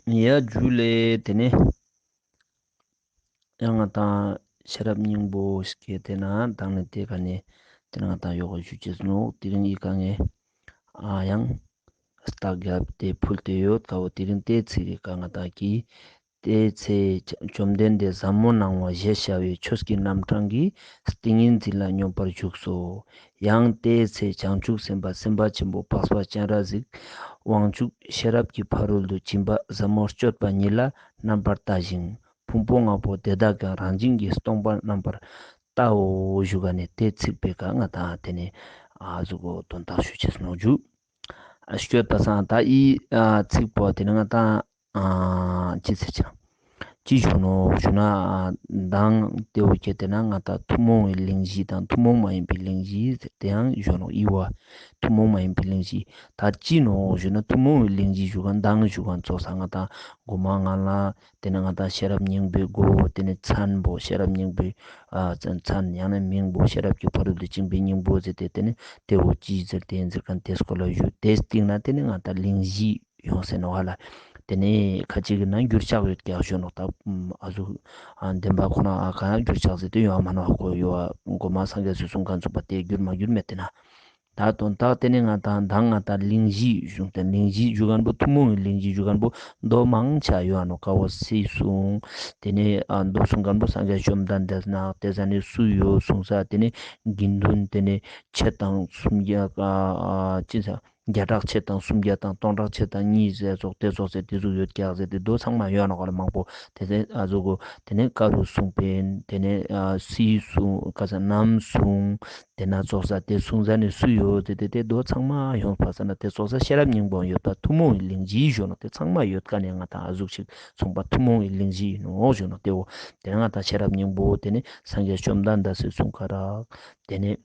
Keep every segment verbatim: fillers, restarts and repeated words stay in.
ཡ་ཇུ་ལེ། ཏེ་ནེ་ཡང་ང་ཏང་ཤེས་རབ་སྙིང་པོ་སྐྱེ་ཏེ་ན་དང་ནི་ཏེ་ཀ་ནེ་ཏེ་ནེ་ང་ཏང་ཡོག་ག་ཞུ་ཅེས་ནོག། དེ་རིང་ཨི་ཀ་ངེ་ཨ་ཡང་རྟགས་བརྒྱབ་སྟེ་ཕུལ་ཏེ་ཡོད་ཀ་བོ། དེ་རིང་ཏེ་ཚིག་གི་ཀ་ང་ཏང་གི་ཏེ་ཚེ་བཅོམ་ལྡན་འདས་ཟབ་མོ་སྣང་བ་ཞེས་བྱ་བའི་ཆོས་ཀྱི་རྣམ་གྲངས་ཀྱི་ཏིང་ངེ་འཛིན་ལ་སྙོམས་པར་ཞུགས་སོ། ཡང་ཏེའི་ཚེ་བྱང་ཆུབ་སེམས་དཔའ་སེམས་དཔའ་ཆེན་པོ་འཕགས་པ་སྤྱན་རས་གཟིགས་དབང་ཕྱུག་ཤེས་རབ་ཀྱི་ཕ་རོལ་ཏུ་ཕྱིན་པ་ཟབ་མོ་སྤྱོད་པ་ཉིད་ལ་རྣམ་པར་ལྟ་ཞིང་། ཕུང་པོ་ལྔ་པོ་དེ་དག་ཀྱང་རང་བཞིན་གྱིས་སྟོང་པར་རྣམ་པར་བལྟའོ་ཞུ་ག་ནེ་ཏེ་ཚིག་པོའི་ཀ་ང་ཏང་ཏེ་ནེ་ཨ་ཟུག་གོ་དོན་དག་ཞུ་ཅེས་ནོག་ཞུ། ཨ་སྤྱོད་པ་སང་ད་ཨི་ཨ་ཚིག་པོ་ཏེ་ནེ་ང་ཏང་ཨ་ཅི་ཟེར་ཅེས་ཅི་ཞུ་ནོག་ཞུ་ན་ཨ་མདང་ཏེ་བོ་ཁྱེར་ཏེ་ན་ང་ཏང་ཐུན་མོང་བའི་གླེང་གཞི་དང་ཐུན་མོང་མ་ཡིན་པའི་གླེང་གཞི་ཟེར་ཏེ་ཡང་ཞུ་ནོག། ཨི་བོ་ཐུན་མོང་མ་ཡིན་པའི་གླེང་གཞི། ད་ཅི་ནོག་ཞུ་ན་ཐུན་མོང་བའི་གླེང་གཞི་ཞུ་ག་མདང་ཞུ་ག་ཙོགས་ས་ང་ཏང་གོ་མ་ང་ལ་ཏེ་ནེ་ང་ཏང་ཤེས་རབ་སྙིང་པོའི་སྒོ་ཏེ་ནེ་མཚན་པོ་ཤེས་རབ་སྙིང་པོའི་ཨ་མཚན་ཡང་ན་མིང་པོ་ཤེས་རབ་ཀྱི་ཕ་རོལ་ཏུ་ཕྱིན་པའི་སྙིང་པོ་ཟེར་ཏེ་ཏེ་ནེ་ཏེ་བོ་ཅི་ཟེར་ཏེ་ཟེར་ཁན་ཏེ་སྐོར་ལ་ཞུ། ཏེའི་སྟིང་ནེ་ཏེ་ནེ་ང་ཏང་གླེང་གཞི་ཡོང་ཟེར་ནོག་ཧ་ལ། ཏེ་ནེ་ཁ་ཅིག་གི་ནང་འགྱུར་ཕྱག་ཡོད་ཀྱག་ཞུ་ནོག། ད་ཨ་ཟུག་ཨ་བདེན་པ་ཁོ་ན་ཨ་ག་འགྱུར་ཕྱག་ཟེར་ཏེ་ཡོད་མ་ནོག་ཧ་གོ་ཡོད། གོ་མ་སངས་རྒྱས་སི་གསུང་ཁན་ཚུག་པ་ཏེ་འགྱུར་མ་འགྱུར་མེད་ཏེ་ན། ད་དོན་དག་ཏེ་ནེ་ང་ཏང་མདང་ང་ཏང་གླེང་གཞི་ཞུ་ཏེ་གླེང་གཞི་ཞུ་ཁན་པོ་ཐུན་མོང་གི་གླེང་གཞི་ཞུ་ཁན་པོ་མདོ་མང་ཆེ་ཡོད་ནོག་ཀ་བོ། སུས་གསུངས། ཏེ་ནེ་ཨ་མདོ་གསུང་ཁན་པོ་སངས་རྒྱས་བཅོམ་ལྡན་འདས་ན་ཏེ་ཟ་ནེ་སུ་ཡོད་གསུངས་ས། ཏེ་ནེ་དགེ་འདུན་ཏེ་ནེ་ཕྱེད་དང་སུམ་བརྒྱ་ཨ་ཨ་ཅི་ཟེར་བརྒྱ་ཕྲག་ཕྱེད་དང་སུམ་བརྒྱ་དང་སྟོང་ཕྲག་ཕྱེད་དང་གཉིས་ཟེར་ཙོགས་ཏེ་ཙོགས་ཟེར་ཏེ་ཟུག་ཡོད་ཀྱག་ཟེར་ཏེ་མདོ་ཚང་མ་ཡོད་ནོག་ཀ་ལ་མང་པོ། ཏེ་ཟེར་ཨ་ཟུག་གོ་ཏེ་ནེ་ཀ་རུ་གསུངས་པིན། ཏེ་ནེ་ཨ་སུས་གསུངས་ཀ་ས་ནམ་གསུངས། ཏེ་ན་ཙོགས་ས་ཏེ་གསུངས་ས་ནེ་སུ་ཡོད་ཟེར་ཏེ་ཏེ་མདོ་ཚང་མ་ཡོང་ཕ་ས་ན་ཏེ་ཙོགས་ས་ཤེས་རབ་སྙིང་པོ་ཡོད་པ་ཐུན་མོང་གི་གླེང་གཞི་ཞུ་ནོག། ཏེ་ཚང་མ་ཡོད་ཀ་ནེ་ང་ཏང་ཨ་ཟུག་ཞིག་གསུངས་པ་ཐུན་མོང་གི་གླེང་གཞི་ཨིན་ནོག་ཞུ་ནོག། ཏེ་བོ་ཏེ་ནེ་ང་ཏང་ཤེས་རབ་སྙིང་པོ་ཏེ་ནེ་སངས་རྒྱས་བཅོམ་ལྡན་འདས་སི་གསུང་ཁ་རག། ཏེ་ནེ་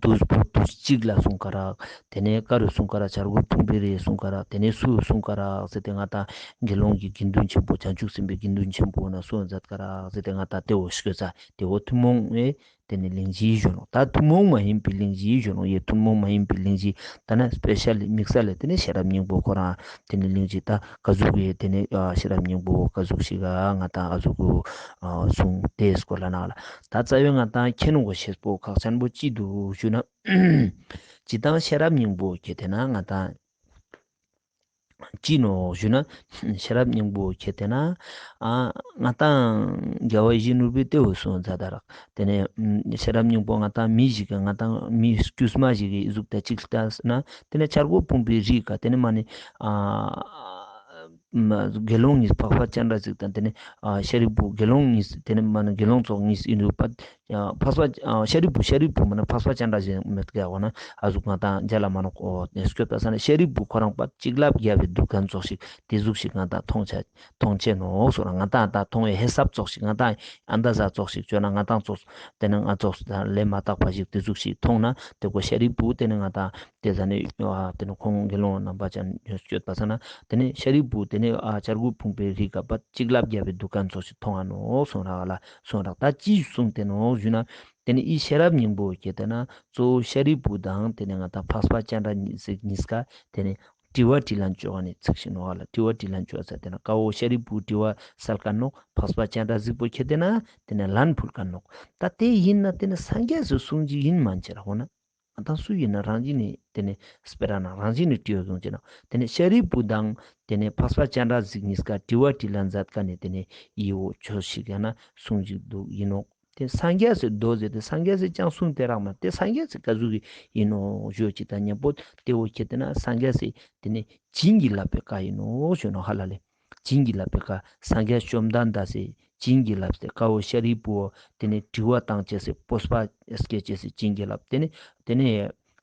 དུས་པོ་དུས་གཅིག་ལ་གསུང་ཁ་རག། ཏེ་ནེ་ཀ་རུ་གསུང་ཁ་རག། བྱ་རྒོད་ཕུང་པོའི་རིའི་གསུང་ཁ་རག། ཏེ་ནེ་སུ་གསུང་ཁ་རག་ཟེར་ཏེ་ང་ཏང་དགེ་སློང་གི་དགེ་འདུན་ཆེན་པོ་བྱང་ཆུབ་སེམས་དཔའི་དགེ་འདུན་ཆེན་པོ་ན་སུ་མཛད་ཁ་རག་ཟེར་ཏེ་ང་ཏང་ཏེ་བོ་ཤོད་ས་ཏེ་བོ་ཐུན་མོང་བའི་ཏེ་ནེ་གླེང་གཞི་ཞུ་ནོག། ད་ཐུན་མོང་མ་ཡིན་པའི་གླེང་གཞི་ཞུ་ནོག། ཡེ་ཐུན་མོང་མ་ཡིན་པའི་གླེང་གཞི་ད་ན་སྤེ་ཤལ་དམིགས་བསལ་ལ་ཏེ་ནེ་ཤེས་རབ་སྙིང་པོ་ཁོ་རང་ཏེ་ནེ་གླེང་གཞི་ད་ཀ་ཟུག་གི་ཏེ་ནེ་ཨ་ཤེས་རབ་སྙིང་པོ་ཀ་ཟུག་ཞིག་ག་ང་ཏང་ཨ་ཟུག་གུ་ཨ་གསུངས་ཏེ་སྐོར་ལ་ནང་ལ་ད་རྩ་བའི་ང་ཏང་ཁྱེད་ནོ་གོ་ཤེས་པོ་ཁག་ཆེན་པོ་ཅི་འདུག་ཞུ་ན། ཅི་ཏང་ཤེས་རབ་སྙིང་པོ་ཁྱེད་ཏེ་ན་ང་ཏང་ཅི་ནོག་ཞུ་ན། ཤེས་རབ་སྙིང་པོ་ཁྱེད་ཏེ་ན་ཨ་ང་ཏང་རྒྱལ་བ་ཡིད་བཞིན་ནོར་བུའི་ཏེ་བོ་གསུངས་མཛད་ད་རག། ཏེ་ནེ་ཤེས་རབ་སྙིང་པོ་ང་ཏང་མི་ཞིག་གི་ང་ཏང་མི་དཀྱུས་མ་ཞིག་གི་གཟུགས་ད་ཅིག་ལྟ་ན་ཏེ་ནེ་བྱ་རྒོད་ཕུང་པོའི་རི་ཀ་ཏེ་ནེ་མ་ནེ་ཨ་དགེ་སློང་གཉིས་འཕགས་པ་སྤྱན་རས་གཟིགས་དང་ཏེ་ནེ་ཨ་ཤཱ་རིའི་བུ་དགེ་སློང་གཉིས་ཏེ་ནེ་མ་ནེ་དགེ་སློང་ཚོགས་གཉིས་ཨིན་རུ་པ་འཕགས་པ་ཨ་ཤཱ་རིའི་བུ་ཤཱ་རིའི་བུ་མ་ནེ་འཕགས་པ་སྤྱན་རས་གཟིགས་མེད་ཀ་འོ་ན་ཨ་ཟུག་ང་ཏང་མཇལ་ལ་མ་ནོག། འོ་ཏེ་སྐྱོད་པ་ས་ན་ཤཱ་རིའི་བུ་ཁོ་རང་པ་ཅིག་ལབ་རྒྱབ་པའི་འདུག་ག་ཙོགས་ཤིག་ཏེ་ཟུག་ཤིག་ང་ཏང་མཐོང་ཆ་མཐོང་ཆེ་ནོག་སོ་ར་ང་ཏང་ད་མཐོང་བའི་ཧེ་སབ་ཙོགས་ཤིག་ང་ཏང་ཨ་མདའ་ཟ་ཙོགས་ཤིག་ཅོ་ན་ང་ཏང་ཙོགས་ཏེ་ནེ་ང་ཙོགས་ལས་མ་དག་པ་ཞིག་ཏེ་ཟུག་ཤིག་མཐོང་ན་ཏེ་གོ་ཤཱ་རིའི་བུ་ཏེ་ནེ་ང་ཏང་ཏེ་ཟ་ནེ་ཨ་ཏེ་ནེ་ཁོང་དགེ་སློང་རྣམ་པ་ཅན་སྐྱོད་པ་ས་ན་ཏེ་ནེ་ཤཱ་རིའི་བུ་ཏེ་ནེ་ཨ་བྱ་རྒོད་ཕུང་པོའི་རི་ཀ་པ་ཅིག་ལབ་རྒྱབ་པའི་འདུག་ག་ཙོགས་ཤིག་མཐོང་ང་ནོག་སོང་རག་ལ་སོང་རག། ད་ཅི་གསུངས་ཏེ་ནོག་ཞུ་ན་ཏེ་ནེ་ཨི་ཤེས་རབ་སྙིང་པོ་ཁྱེད་ཏེ་ན་གཙོ་བོ་ཤཱ་རིའི་བུ་དང་ཏེ་ནེ་ང་ཏང་འཕགས་པ་སྤྱན་རས་གཟིགས་གཉིས་ཀ་ཏེ་ནེ་དྲི་བ་དྲིས་ལན་ཅོ་ག་ནེ་ཚིག་ཤིག་ནོག་ལ། དྲི་བ་དྲིས་ལན་ཅོ་ས་ཏེ་ན་ཀ་བོ་ཤཱ་རིའི་བུ་དྲི་བ་སལ་ཁན་ནོག། འཕགས་པ་སྤྱན་རས་གཟིགས་པོ་ཁྱེད་ཏེ་ན་ཏེ་ནེ་ལན་ཕུལ་ཁན་ནོག། ད་ཏེ་ཨིན་ན་ཏེ་ནེ་སངས་རྒྱས་སི་གསུང་ཅིག་ཨིན་མན་ཆེ་ར་འོ་ན། ང་ཏང་སུ་ཨིན་ན་རང་བཞིན་ནི་ཏེ་ནེ་སྤེ་ར་ན་རང་བཞིན་ནི་དྲི་བ་གསུང་ཅེ་ན་ཏེ་ནེ་ཤཱ་རིའི་བུ་དང་ཏེ་ནེ་འཕགས་པ་སྤྱན་རས་གཟིགས་གཉིས་ཀ་དྲི་བ་དྲིས་ལན་མཛད་ཁན་ནི་ཏེ་ནེ་ཨི་བོ་ཆོས་ཤིག་ཡང་ན་གསུང་ཅིག་འདུག་ཨིན་ནོག། ཏེ་སངས་རྒྱས་སི་མདོ་ཟེར་ཏེ་སངས་རྒྱས་སི་ཅང་གསུང་ཏེ་རག་མ་ཏེ་སངས་རྒྱས་སི་ཀ་ཟུག་གི་ཨིན་ནོག་ཞུ་ཅིག་དང་ཉམ་པོ་ཏེ་བོ་ཁྱེད་ཏེ་ན་སངས་རྒྱས་སི་ཏེ་ནེ་བྱིན་གྱིས་བརླབས་པའི་བཀའ་ཨིན་ནོག་ཞུ་ནོག་ཧ་ལ་ལེ། བྱིན་གྱིས་བརླབས་པའི་བཀའ་སངས་རྒྱས་བཅོམ་ལྡན་འདས་སི་བྱིན་གྱིས་བརླབས་ཏེ་ཀ་བོ་ཤཱ་རིའི་བུ་ཏེ་ནེ་དྲི་བ་བཏང་ཅེས་སི་སྤོབས་པ་སྐྱེ་ཅེས་སི་བྱིན་གྱིས་བརླབས་ཏེ་ནེ་ཏེ་ནེ་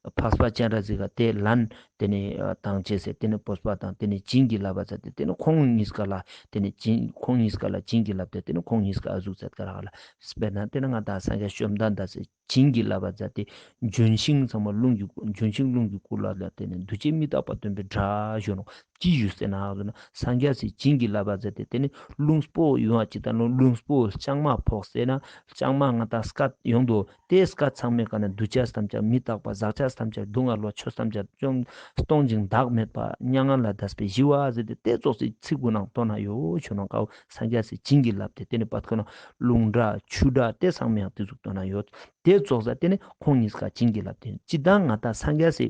འཕགས་པ་སྤྱན་རས་གཟིགས་ཀ་ཏེ་ལན་ཏེ་ནེ་བཏང་ཅེས་སི་ཏེ་ནེ་སྤོབས་པ་དང་ཏེ་ནེ་བྱིན་གྱིས་བརླབས་པ་ཟེར་ཏེ་ཏེ་ནེ་ཁོང་གཉིས་ཀ་ལ་ཏེ་ནེ་བྱིན་ཁོང་གཉིས་ཀ་ལ་བྱིན་གྱིས་བརླབས་ཏེ་ཏེ་ནེ་ཁོང་གཉིས་ཀ་ཨ་ཟུག་ཟེར་ཀ་རག་ལ། དཔེར་ན་ཏེ་ནེ་ང་ཏང་སངས་རྒྱས་བཅོམ་ལྡན་འདས་སི་བྱིན་གྱིས་བརླབས་པ་ཟེར་ཏེ་ལྗོན་ཤིང་ཚང་མ་རླུང་གི་ལྗོན་ཤིང་རླུང་གིས་བསྐུལ་བ་ལ་ཏེ་ནེ་འདུ་བྱེད་མི་རྟག་པ་སྟོན་པའི་སྒྲ་ཞུ་ནོག། ཅི་ཞུ་ཟེར་ན་ཟེར་ན་སངས་རྒྱས་སི་བྱིན་གྱིས་བརླབས་པ་ཟེར་ཏེ་ཏེ་ནེ་རླུང་པོ་ཡོང་བ་ཅིག་དང་རླུང་པོ་ལྕང་མ་ཕོག་ཟེར་ན་ལྕང་མ་ང་ཏང་སྐད་ཡོང་དོ། ཏེ་སྐད་ཚང་མའི་ཀ་ནེ་འདུ་བྱེད་ཐམས་ཅད་མི་རྟག་པ་ཟག་བཅས་ཐམས་ཅད་སྡུག་བསྔལ་བ་ཆོས་ཐམས་ཅད་ཅོང་ སྟོང་ཞིང་བདག་མེད་པ། མྱ་ངན་ལས་འདས་པའི་ཞི་བ་ཟེར་ཏེ་ཏེ་ཙོགས་སི་ཚིག་གུན་ནང་སྟོན་ན་ཡོད་ཞུ་ནོག། ཀ་བོ་སངས་རྒྱས་སི་བྱིན་གྱིས་བརླབས་ཏེ་ཏེ་ནེ་པད་ཁོ་ན་ལུང་སྒྲ་ཆོས་སྒྲ་ཏེ་ཚང་མའང་ཏེ་ཟུག་སྟོན་ན་ཡོད། ཏེ་ཙོགས་ས་ཏེ་ནེ་ཁོང་ཉིས་ཀ་བྱིན་གྱིས་བརླབས་ཏེ་ཅི་དང་ང་དང་སངས་རྒྱས་སི་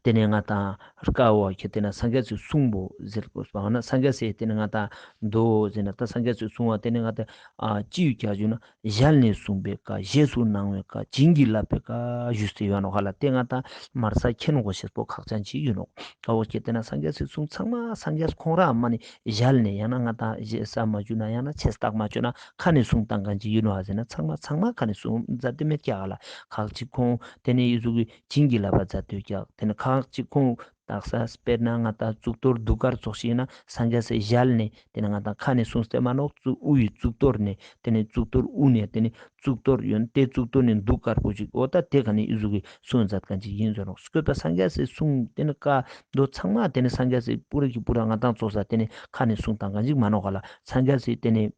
ཏེ་ནེ་ང་དང་ཀ་བོ་ཁྱེར་ཏེ་ན་སངས་རྒྱས་སི་གསུང་པོ་ཟེར་དགོས་པ་ན་སངས་རྒྱས་སི་ཏེ་ནེ་ང་དང་མདོ་ཟེར་ན་ད་སངས་རྒྱས་སི་གསུང་བ་ཏེ་ནེ་ང་དང་ཨ་ཅི་ཡོད་ཀྱག་ཞུ་ན་ཞལ་ནས་གསུངས་པའི་བཀའ། རྗེས་སུ་གནང་བའི་བཀའ། བྱིན་གྱིས་བརླབས་པའི་བཀའ་ཞུས་ཏེ་ཡོད་ནོག་ཧ་ལ། ཏེ་ང་དང་མར་ས་མཁྱེན་དགོས་ཤེས་པོ་ཁག་ཅན་ཅིག་ཡོད་ནོག། ཀ་བོ་ཁྱེར་ཏེ་ན་སངས་རྒྱས་སི་གསུང་ཚང་མ་སངས་རྒྱས་ཁོང་རང་མ་ནེ་ཞལ་ནེ་ཡང་ན་ང་དང་ཞེ་ས་མ་ཞུ་ན་ཡང་ན་ཆེ་སྟག་མ་ཞུ་ན་ཁ་ནེ་གསུང་བཏང་མཁན་ཅིག་ཡོད་ནོག་ཧ་ཟེར་ན་ཚང་མ་ཚང་མ་ཁ་ནེ་གསུང་མཛད་དེ་མེད་ཀྱག་ཧ་ལ། ཁག་ཅིག་ཁོང་ཏེ་ནེ་ཨི་ཟུག་གི་བྱིན་གྱིས་བརླབས་པ་མཛད་དེ་ཡོད་ཀྱག། ཏེ་ནེ་ཁག་ཅིག་ཁོང་དག་ས་དཔེར་ན་ང་དང་གཙུག་ཏོར་གདུགས་དཀར་ཙོགས་ཤིག་ཡིན་ན་སངས་རྒྱས་སི་ཞལ་ནེ་ཏེ་ནེ་ང་དང་ཁ་ནེ་གསུངས་ཏེ་མ་ནོག། གཙུག་དབུ་ཡི་གཙུག་ཏོར་ནེ་ཏེ་ནེ་གཙུག་ཏོར་དབུ་ནེ་ཏེ་ནེ་གཙུག་ཏོར་ཡོན་ཏེ་གཙུག་ཏོར་ནེ་གདུགས་དཀར་པོ་ཅིག་འོ་ད་ཏེ་ཁ་ནེ་ཨི་ཟུག་གི་གསུང་མཛད་མཁན་ཅིག་ཡིན་ཟེར་ནོག། སྐྱོད་པ་སངས་རྒྱས་སི་གསུང་ཏེ་ནེ་བཀའ་མདོ་ཚང་མ་ཏེ་ནེ་སངས་རྒྱས་སི་པུ་ར་གི་པུ་ར་ང་དང་ཙོགས་ས་ཏེ་ནེ་ཁ་ནེ་གསུང་བཏང་མཁན་ཅིག་མ་ནོག་ཧ་ལ། སངས་རྒྱས་སི་ཏེ་ནེ་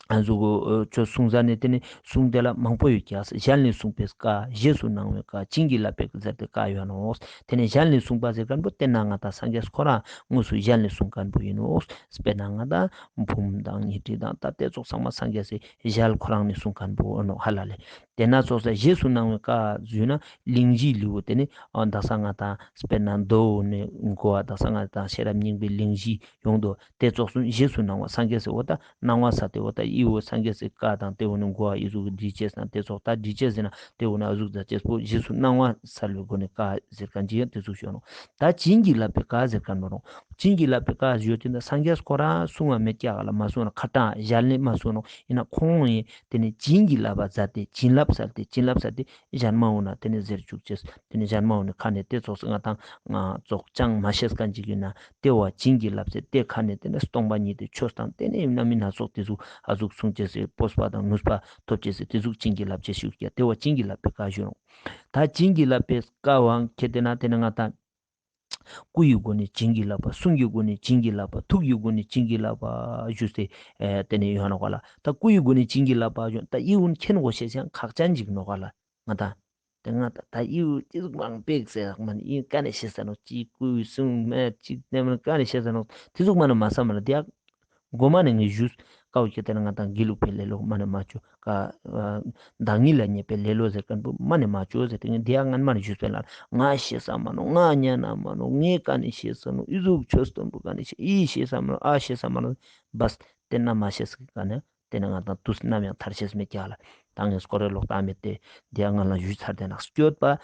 ཨ་ཟུག་གོ་ཆོས་གསུང་ས་ནེ་ཏེ་ནེ་གསུང་ཏེ་ལ་མང་པོ་ཡོད་ཀྱག། ཞལ་ནས་གསུངས་པའི་བཀའ། རྗེས་སུ་གནང་བའི་བཀའ། བྱིན་གྱིས་བརླབས་པའི་བཀའ་ཟེར་ཏེ་བཀའ་ཡོད་ནོག། ཏེ་ནེ་ཞལ་ནས་གསུངས་པ་ཟེར་མཁན་པོ་ཏེ་ན་ང་དང་སངས་རྒྱས་ཁོ་རང་དངོས་སུ་ཞལ་ནེ་གསུང་མཁན་པོ་ཡིན་ནོག། དཔེར་ན་ང་དང་འབུམ་དང་ཉི་ཁྲི་དང་ད་ཏེ་ཙོགས་ཚང་མ་སངས་རྒྱས་སི་ཞལ་ཁོ་རང་ནེ་གསུང་མཁན་པོ་ཨིན་ནོག་ཧ་ལ་ལེ། ཏེ་ན་ཙོགས་ས་རྗེས་སུ་གནང་བའི་བཀའ་ཞུ་ན་གླེང་གཞི་ལེའུ་ཏེ་ནེ་ཨ་དག་ས་ང་དང་དཔེར་ན་མདོ་ནེ་གོ་བ་དག་ས་ང་དང་ཤེས་རབ་སྙིང་པོའི་གླེང་གཞི་ཡོང་དོ། ཏེ་ཙོགས་སུ་རྗེས་སུ་གནང་བ་སངས་རྒྱས་སི་འོ་ད་གནང་བ་ས་ཏེ་འོ་ད་ཨི་བོ་སངས་རྒྱས་སི་བཀའ་དང་ཏེ་བོ་ནི་གོ་བ་ཨི་ཟུག་གི་འདི་ཅེས་ན་ཏེ་ཙོགས་ད་འདི་ཅེས་ཟེར་ན་ཏེ་བོ་ནི་ཨ་ཟུག་ཟ་ཅེས་པོ་རྗེས་སུ་གནང་བ་ས་ལོ་གོ་ནི་བཀའ་ཟེར་མཁན་ཅིག་ཡང་ཏེ་ཟུག་ཞུ་ནོག། ད་བྱིན་གྱིས་བརླབས་པའི་བཀའ་ཟེར་མཁན་པོ་རོང་བྱིན་གྱིས་བརླབས་པའི་བཀའ་ཞུ་ཏེ་ན་སངས་རྒྱས་ཁོ་རང་གསུང་བ་མེད་ཀྱག་ལ་མ་གསུང་ན་ཁ་ཏང་ཞལ་ནེ་མ་གསུང་ནོག། ཨིན་ན་ཁོང་ཡིན་ཏེ་ནེ་བྱིན་གྱིས་བརླབས་པ་མཛད་དེ་བྱིན་རླབས་ས་ཏེ་བྱིན་རླབས་ས་ཏེ་ཞན་མ་འོ་ན་ཏེ་ནེ་ཟེར་བཅུག་ཅེས། ཏེ་ནེ་ཞན་མ་འོ་ན་ཁ་ནེ་ཏེ་ཙོགས་ང་དང་ང་ཙོགས་ཅང་མ་ཤེས་མཁན་ཅིག་ཡོད་ན་ཏེ་བོ་བྱིན་གྱིས་བརླབས་ཟེར་ཏེ་ཁ་ནེ་ཏེ་ནེ་སྟོང་པ་ཉིད་དེ་ཆོས་དང་ཏེ་ནེ་ཡིན་ན་མིན་ན་ཙོགས་ཏེ་ཟུག་ཨ་ཟུག་གསུང་ཅེས་སི་སྤོབས་པ་དང་ནུས་པ་ཐོབ་ཅེས་སི་ཏེ་ཟུག་བྱིན་གྱིས་བརླབས་ཅེས་ཞུ་ཀྱག། ཏེ་བོ་བྱིན་གྱིས་བརླབས་པའི་བཀའ་ཞུ་རོང་། ད་བྱིན་གྱིས་བརླབས་པའི་བཀའ་བོ་ཁྱེར་ཏེ་ན་ཏེ་ནེ་ང་དང་སྐུ་ཡི་སྒོ་ནས་བྱིན་གྱིས་བརླབས་པ། གསུང་གི་སྒོ་ནས་བྱིན་གྱིས་བརླབས་པ། ཐུགས་ཀྱི་སྒོ་ནས་བྱིན་གྱིས་བརླབས་པ་ཞུས་ཏེ་ཨེ་ཏེ་ནེ་ཡོད་ནོག་ག་ལ། ད་སྐུ་ཡི་སྒོ་ནས་བྱིན་གྱིས་བརླབས་པ་ཞུ་ད་ཨི་བོ་མཁྱེན་དགོས་ཤེས་ཡང་ཁག་ཅན་ཅིག་ནོག་ག་ལ། ང་དང་ཏེ་ང་དང་ད་ཨི་བོ་ཏེ་ཟུག་མང་པེག་ཟེར་མ་ནེ་ཨི་ཀ་ནེ་ཤེས་ས་ནོག། ཅི་སྐུ་གསུང་མེད་ཅིག་ནེ་མ་ཀ་ནེ་ཤེས་ས་ནོག། ཏེ་ཟུག་མ་ནེ་མ་ས་མ་ལ་ཏེ་ཡ་གོ་མ་ནེ་ངས་ཞུས། ཀ་བོ་ཁྱེར་ཏེ་ན་ང་དང་དགེ་ལུགས་པའི་ལེ་ལོ་མ་ནེ་མ་ཅོ། ཀ་བདག་ཉིད་ལ་བརྙས་པའི་ལེ་ལོ་ཟེར་མཁན་པོ་མ་ནེ་མ་ཅོ་ཟེར་ཏེ་ངས་ཏེ་ཡ་ངན་མ་ནེ་ཞུས་པའི་ལ་ང་ཤེས་ས་མ་ནོག། ང་ཉན་ན་མ་ནོག། ངས་ཀ་ནེ་ཤེས་ས་ནོག། ཨི་ཟུག་ཆོས་སྟོན་པོ་ཀ་ནེ་ཤེས་ཨི་ཤེས་ས་མ་ནོག། ཨ་ཤེས་ས་མ་ནོག། བས་ཏེ་ན་མ་ཤེས་ཀ་ནེ་ཏེ་ནེ་ང་དང་དུས་ནམ་ཡང་ཐར་ཤེས་མེད་ཀྱག་ལ། ད་ངས་སྐོར་རེ་ལོག་ཏང་མེད་དེ་ཏེ་ཡ་ང་ལ་ཞུས་ཚར་ཏེ་ན་སྐྱོད་པ་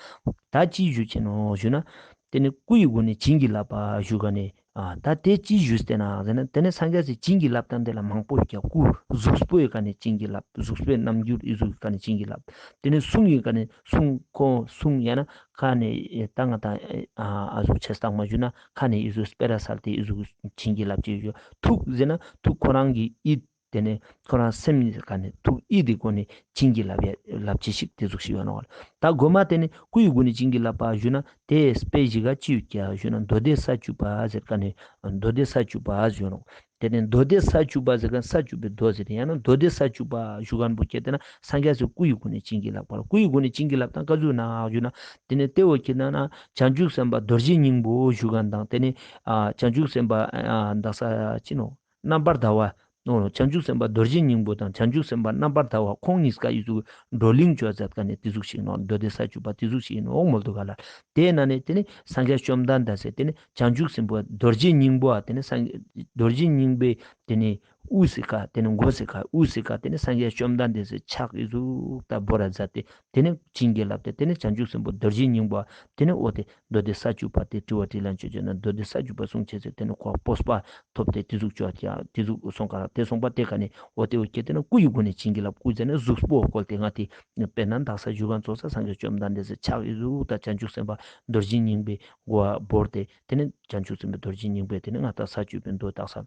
ད་ཅི་ཞུ་ཅེས་ནོག་ཞུ་ན། ཏེ་ནེ་སྐུ་ཡི་སྒོ་ནས་བྱིན་གྱིས་བརླབས་པ་ཞུ་ག་ནེ། ཨ་ད་ཏེ་ཅི་ཞུས་ཏེ་ན་ཟེར་ན་ཏེ་ནེ་སངས་རྒྱས་སི་བྱིན་གྱིས་བརླབས་སྟངས་ཏེ་ལ་མང་པོ་ཡོད་ཀྱག། སྐུ་གཟུགས་པོའི་ཀ་ནེ་བྱིན་གྱིས་བརླབས། གཟུགས་པོའི་རྣམ་འགྱུར་ཨི་ཟུག་གི་ཀ་ནེ་བྱིན་གྱིས་བརླབས། ཏེ་ནེ་གསུང་གི་ཀ་ནེ་གསུང་ཁོ་གསུང་ཡང་ན་ཁ་ནེ་ད་ང་དང་ཨ་ཨ་ཟུག་ཆེ་སྟག་མ་ཞུ་ན་ཁ་ནེ་ཨི་ཟུག་སྤེ་ར་སལ་ཏེ་ཨི་ཟུག་བྱིན་གྱིས་བརླབས་ཅེས་ཞུ། ཐུགས་ཟེར་ན་ཐུགས་ཁོ་རང་གི་ཡིད་ཏེ་ནེ་ཁོ་རང་སེམས་ཀ་ནེ་ཐུགས་ཡིད་དི་སྒོ་ནེ་བྱིན་གྱིས་བརླབས་ཡ་བརླབས་ཅེས་ཤིག་ཏེ་ཟུག་ཞིག་ཡོད་ནོག་ལ། ད་གོ་མ་ཏེ་ནེ་སྐུ་ཡི་སྒོ་ནེ་བྱིན་གྱིས་བརླབས་པ་ཞུ་ན་ཏེ་དཔེ་ཞིག་ག་ཅི་ཡོད་ཀྱག་ཞུ་ན་མདོ་སྡེ་ས་བཅུ་པ་ཟེར་ཀ་ནེ་མདོ་སྡེ་ས་བཅུ་པ་ཞུ་ནོག། ཏེ་ནེ་མདོ་སྡེ་ས་བཅུ་པ་ཟེར་ཀ་ས་བཅུ་པའི་མདོ་ཟེར་ཏེ་ཡང་ན་མདོ་སྡེ་ས་བཅུ་པ་ཞུ་མཁན་པོ་ཁྱེར་ཏེ་ན་སངས་རྒྱས་སི་སྐུ་ཡི་སྒོ་ནེ་བྱིན་གྱིས་བརླབས་པ་ལ། སྐུ་ཡི་སྒོ་ནེ་བྱིན་གྱིས་བརླབས་སྟངས་ཀ་ཟུག་ན་ཞུ་ན་ཏེ་ནེ་ཏེ་བོ་ཁྱེར་ཏེ་ན་བྱང་ཆུབ་སེམས་དཔའ་རྡོ་རྗེ་སྙིང་པོ་ཞུ་མཁན་དང་ཏེ་ནེ་ཨ་བྱང་ཆུབ་སེམས་དཔའ་ཨ་དག་ས་ཅི་ནོག། རྣམ་པར་དག་པ། ནོ་བྱང་ཆུབ་སེམས་དཔའ་རྡོ་རྗེ་སྙིང་པོ་དང་བྱང་ཆུབ་སེམས་དཔའ་རྣམ་པར་དག་པ་ཁོང་ཉིས་ཀ་ཡི་ཚུལ་བགྲོ་གླེང་ཅོ་མཛད་ཀ་ནེ་ཏེ་ཟུག་ཞིག་ནོ། མདོ་སྡེ་ས་བཅུ་པ་ཏེ་ཟུག་ཞིག་ནོ་མོལ་དུག་ག་ལ། ཏེ་ན་ནེ་ཏེ་ནེ་སངས་རྒྱས་བཅོམ་ལྡན་འདས་སི་ཏེ་ནེ་བྱང་ཆུབ་སེམས་དཔའ་རྡོ་རྗེ་སྙིང་པོ་ཨ་ཏེ་ནེ་སངས་རྡོ་རྗེ་སྙིང་པོའི་ཏེ་ནེ་དབུ་སི་ཀ་ཏེ་ནེ་མགོ་སི་ཀ་དབུ་སི་ཀ་ཏེ་ནེ་སངས་རྒྱས་བཅོམ་ལྡན་འདས་སི་ཕྱག་ཡི་ཟུག་ད་བོར་ར་མཛད་དེ་ཏེ་ནེ་བྱིན་གྱིས་བརླབས་ཏེ་ཏེ་ནེ་བྱང་ཆུབ་སེམས་དཔའ་རྡོ་རྗེ་སྙིང་པོ་ཨ་ཏེ་ནེ་འོ་ཏེ་མདོ་སྡེ་ས་བཅུ་པ་ཏེ་དྲི་བ་དྲིས་ལན་ཅོ་ཅེས་ན་མདོ་སྡེ་ས་བཅུ་པ་གསུང་ཅེས་སི་ཏེ་ནེ་ཁོ་སྤོབས་པ་ཐོབ་སྟེ་ཏེ་ཟུག་ཅོ་ཡ་ཏེ་ཟུག་སོང་ཀ་ར་ཏེ་སོང་པ་ཏེ་ཀ་ནེ་འོ་ཏེ་འོ་ཁྱེར་ཏེ་ན་སྐུ་ཡི་སྒོ་ནེ་བྱིན་གྱིས་བརླབས། སྐུ་ཟེར་ན་གཟུགས་པོ་བཀོལ་ཏེ་ང་ཏེ་དཔེར་ན་དག་ས་ཞུ་མཁན་ཙོགས་ས་སངས་རྒྱས་བཅོམ་ལྡན་འདས་སི་ཕྱག་ཡི་ཟུག་ད་བྱང་ཆུབ་སེམས་དཔའ་རྡོ་རྗེ་སྙིང་པོའི་མགོ་བ་བོར་ཏེ་ཏེ་ནེ་བྱང་ཆུབ་སེམས་དཔའ་རྡོ་རྗེ་སྙིང་པོའི་ཏེ་ནེ་ང་ད་ས་བཅུ་པའི་མདོ་དག་ས་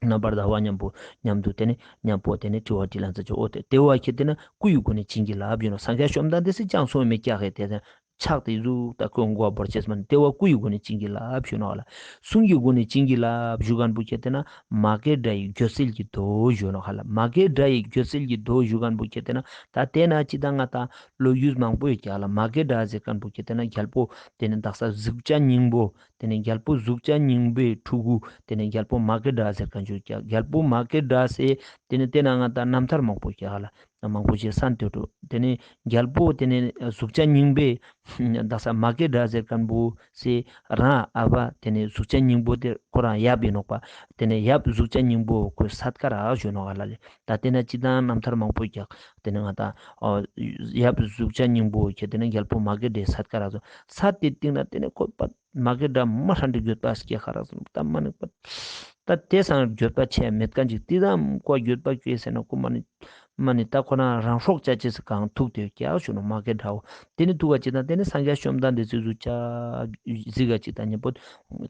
རྣམ་པར་དག་པ་མཉམ་པོ་མཉམ་དུ་ཏེ་ནེ་མཉམ་པོ་ཏེ་ནེ་དྲི་བ་དྲིས་ལན་ཟེར་ཅེས་འོ་ཏེ་ཏེ་བོ་ཁྱེར་ཏེ་ན་སྐུ་ཡི་སྒོ་ནེ་བྱིན་གྱིས་བརླབས་ཡོད་ནོ། སངས་རྒྱས་བཅོམ་ལྡན་འདས་སི་ཅང་སོང་མེད་ཀྱག་གི་ཏེ་ནེ། ཆགས་ཏེ་ཟུག་ད་ཁོའི་མགོ་བོར་ཅེས་མན། ཏེ་བོ་སྐུ་ཡི་སྒོ་ནས་བྱིན་གྱིས་བརླབས་ཞུ་ནོག་ལེ། གསུང་གི་སྒོ་ནས་བྱིན་གྱིས་བརླབས་ཞུ་ཁན་བོ་ཁྱེར་ཏེ་ན་མ་སྐྱེས་དགྲ་ཡི་སྐྱོ་སེལ་གྱི་མདོ་ཞུ་ནོག་ལེ། མ་སྐྱེས་དགྲ་ཡི་སྐྱོ་སེལ་གྱི་མདོ་ཞུ་ཁན་བོ་ཁྱེར་ཏེ་ན་ད་ཏེ་ན་ཅི་ད་ང་ད་ལོ་རྒྱུས་མང་པོ་ཡོད་ཀྱག་ལེ། མ་སྐྱེས་དགྲ་ཟེར་ཁན་བོ་ཁྱེར་ཏེ་ན་རྒྱལ་པོ་ཏེ་ནེ་དག་ས་གཟུགས་ཅན་སྙིང་པོ། ཏེ་ནེ་རྒྱལ་པོ་གཟུགས་ཅན་སྙིང་པོའི་ཕྲུ་གུ། ཏེ་ནེ་རྒྱལ་པོ་མ་སྐྱེས་དགྲ་ཟེར་ཁན་ཅིག་ཀྱག། རྒྱལ་པོ་མ་སྐྱེས་དགྲ་ཟེར་ཏེ་ནེ་ཏེ་ན་ང་ད་རྣམ་ཐར་མང་པོ་ཀྱག་ལེ། མང་པོ་ཞིག་གསན་ཏེ་འདུག། ཏེ་ནེ་རྒྱལ་པོ་ཏེ་ནེ་གཟུགས་ཅན་སྙིང་པོའི་དག་ས་མ་སྐྱེས་དགྲ་ཟེར་ཁན་བོ་སེ་རང་ཨ་བ་ཏེ་ནེ་གཟུགས་ཅན་སྙིང་པོ་ཏེ་ཁོ་རང་ཡབ་ཨིན་ནོག་པ། ཏེ་ནེ་ཡབ་གཟུགས་ཅན་སྙིང་པོ་ཁོའི་སར་ཀ་རག་ཞུ་ནོག་ལེ། ད་ཏེ་ན་ཅི་ད་རྣམ་ཐར་མང་པོ་ཀྱག། ཏེ་ནེ་ང་ད་ཨ་ཡབ་གཟུགས་ཅན་སྙིང་པོ་ཁྱེར་ཏེ་ན་རྒྱལ་པོ་མ་སྐྱེས་དགྲའི་སར་ཀ་རག་སོང་། ས་ཏེ་སྟིང་ན་ཏེ་ནེ་ཁོ་པ་མ་སྐྱེས་དགྲ་མ་ཧྲན་ཏེ་འགྱོད་པ་སྐྱེ་ཁ་རག་སོང་། ད་མ་ནེ་ད་ཏེ་སང་འགྱོད་པ་ཆེ་མེད་ཁན་ཅིག་ཏེ་ཙམ་ཁོ་འགྱོད་པ་སྐྱེ་ཟེར་ན་ཁོ་མ་ནེ་མ་ནེ་ད་ཁོ་རང་རང་སྲོག་བཅད་ཅེས་སི་གང་ཐུག་སྟེ་ཀྱག་ཞུ་ནོག་མ་སྐྱེས་དགྲ་བོ། ཏེ་ནེ་ཐུག་པ་ཅིག་དང་ཏེ་ནེ་སངས་རྒྱས་བཅོམ་ལྡན་འདས་སི་གཟུགས་ཅན་གཟིགས་ཀ་ཅིག་དང་ཉམ་པོ་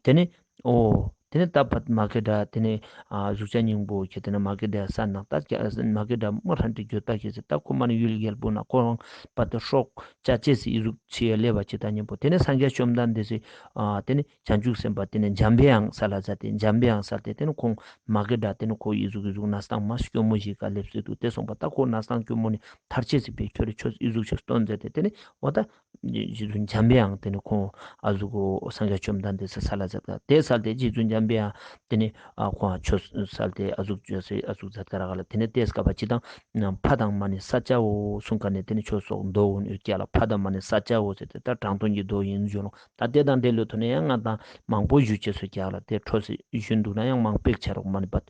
ཏེ་ནེ་འོ་ཏེ་ནེ་ད་ཕ་མ་སྐྱེས་དགྲ་ཏེ་ནེ་ཨ་གཟུགས་ཅན་སྙིང་པོ་ཁྱེར་ཏེ་ན་མ་སྐྱེས་དགྲ་ས་ནག་ད་མ་སྐྱེས་དགྲ་མ་ཧྲན་ཏེ་འགྱོད་པ་སྐྱེ་ཟེར། ད་ཁོ་མ་ནེ་ཡུལ་རྒྱལ་པོ་ན་ཁོ་རང་པ་ཏེ་སྲོག་བཅད་ཅེས་སི་གཟུགས་ཅིག་ལེབ་བ་ཅིག་དང་ཉམ་པོ་ཏེ་ནེ་སངས་རྒྱས་བཅོམ་ལྡན་འདས་སི་ཨ་ཏེ་ནེ་བྱང་ཆུབ་སེམས་དཔའ་ཏེ་ནེ་འཇམ་པའི་དབྱངས་སལ་ལ་ཛད་དེ་འཇམ་པའི་དབྱངས་སལ་ཏེ་ཏེ་ནེ་ཁོང་མ་སྐྱེས་དགྲ་ཏེ་ནེ་ཁོ་འི་ཟུག་འི་ཟུག་གནས་སྟངས་མ་སྐྱོ་མོ་ཞིག་ག་ལེབས་སེ་འདུག། ཏེ་སོང་པ་ད་ཁོ་གནས་སྟངས་སྐྱོ་མོ་ནེ་ཐར་ཅེས་སི་ཕི་ཁྱོད་རི་ཆོས་འི་ཟུག་ཅིག་སྟོན་ཛད་དེ་ཏེ་ནེ་འོ་ད་རྗེ་བཙུན་འཇམ་པའི་དབྱངས་ཏེ་ནེ་ཁོང་ཨ་ཟུག་གོ་སངས་རྒྱས་བཅོམ་ལྡན་འདས་སི་སལ་ལ་ཛད་ཀ་ཏེ་སལ་ཏེ་རྗེ་བཙུན་འཇམ་པའི་དབྱངས་ཏེ་ནེ་ཨ་ཁོང་ཆོས་སལ་ཏེ་ཨ་ཟུག་ཅོས་སེ་ཨ་ཟུག་ཛད་ཀ་རག་ལེ། ཏེ་ནེ་ཏེ་སྐབས་པ་ཅི་དང་ཕ་དང་མ་ནི་ས་སྐྱ་བོ་གསུངས་ཀ་ནེ་ཏེ་ནེ་ཆོས་སོགས་མདོ་འོ་ནི་ཡོད་ཀྱག་ལེ། ཕ་དང་མ་ནི་ས་སྐྱ་བོ་ཟེར་ཏེ་ད་དྲང་དོན་གྱི་མདོ་ཨིན་ཞུ་ནོག། ད་ཏེ་དང་འབྲེལ་ལོ་ཐོག་ནེ་ཡང་ང་དང་མང་པོ་ཞུ་ཅེས་སུ་ཀྱག་ལེ། ཏེ་འཕྲོ་སི་ཞུན་འདུག་ན་ཡང་མང་པོ་ཆ་རོགས་མ་ནི་པ།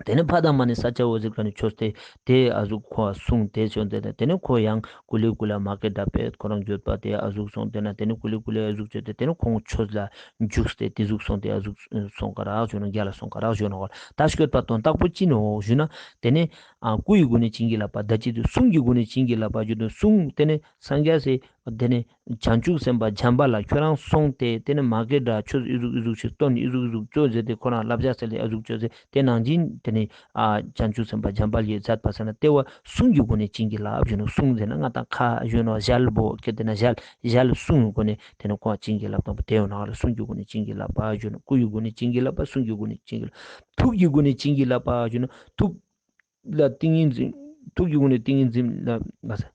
ཏེ་ནེ་ཕ་དང་མ་ནི་ས་སྐྱ་བོ་ཟེར་ཁན་ནི་ཆོས་ཏེ་ཏེ་ཨ་ཟུག་ཁོ་གསུངས་ཏེ་ཆོས་ཏེ་ཏེ་ནེ་ཁོ་ཡང་ཀུ་ལེ་ཀུ་ལེ་མ་སྐྱེས་དགྲ་པས་ཁོ་རང་འགྱོད་པ་ཏེ་ཨ་ཟུག་སོང་ཏེ་ན་ཏེ་ནེ་ཀུ་ལེ་ཀུ་ལེ་ཨ་ཟུག་ཆོས་ཏེ་ཏེ་ནེ་ཁོང་ཆོས་ལ་འཇུག་སྟེ་ཏེ་ཟུག་སོང་ཏེ་ཨ་ཟུག་སོང་ཀ་རག་ཞུ་ནོག་རྒྱ་ལ་སོང་ཀ་རག་ཞུ་ནོག་ལེ། ད་སྐྱོད་པ་དོན་དག་པོ་ཅི་ནོག་ཞུ་ན་ཏེ་ནེ་ཨ་སྐུ་ཡི་སྒོ་ནས་བྱིན་གྱིས་བརླབས་པ་ད་ཅི་ཏེ་གསུང་གི་སྒོ་ནས་བྱིན་གྱིས་བརླབས་པ་ཞུ་ཏེ་གསུང་ཏེ་ནེ་སངས་རྒྱས་སི་ཏེ་ནེ་བྱང་ཆུབ་སེམས་དཔའ་འཇམ་པ་ལ་ཁྱོད་རང་སོང་སྟེ་ཏེ་ནེ་མ་སྐྱེས་དགྲ་ཆོས་འི་ཟུག་འི་ཟུག་ཞིག་སྟོན་འི་ཟུག་འི་ཟུག་ཅོས་ཟེར་ཏེ་ཁོ་རང་བསླབ་བྱ་སལ་ཏེ་ཨ་ཟུག་ཅོས་ཟེར་ཏེ་ནང་བཞིན་ཏེ་ནེ་ཨ་བྱང་ཆུབ་སེམས་དཔའ་འཇམ་པ་ལ་ཛད་པ་ཟེར་ན་ཏེ་བོ་གསུང་གི་སྒོ་ནས་བྱིན་གྱིས་བརླབས་ཞུ་ནོག། གསུང་ཟེར་ན་ང་དང་ཁ་ཞུ་ནོག་ཞལ་བོ་ཁྱེར་ཏེ་ན་ཞལ་ཞལ་གསུང་གི་སྒོ་ནས་ཏེ་ནེ་ཁོང་བྱིན་གྱིས་བརླབས་དང་པོ་ཏེ་ཡོད་ནོག་ལེ། གསུང་གི་སྒོ་ནས་བྱིན་གྱིས་བརླབས་པ་ཞུ་ནོག། སྐུ་ཡི་སྒོ་ནས་བྱིན་གྱིས་བརླབས་པ་གསུང་གི་སྒོ་ནས་བྱིན་གྱིས་བརླབས་ཐུགས་ཀྱི་སྒོ་ནས་བྱིན་གྱིས་བརླབས་པ་ཞུ་ནོག། ཐུགས་ལ་ཏིང་ངེ་འཛིན་ཐུགས་ཀྱི་སྒོ་ནས་ཏིང་ངེ་འཛིན་ལ་ང་ས།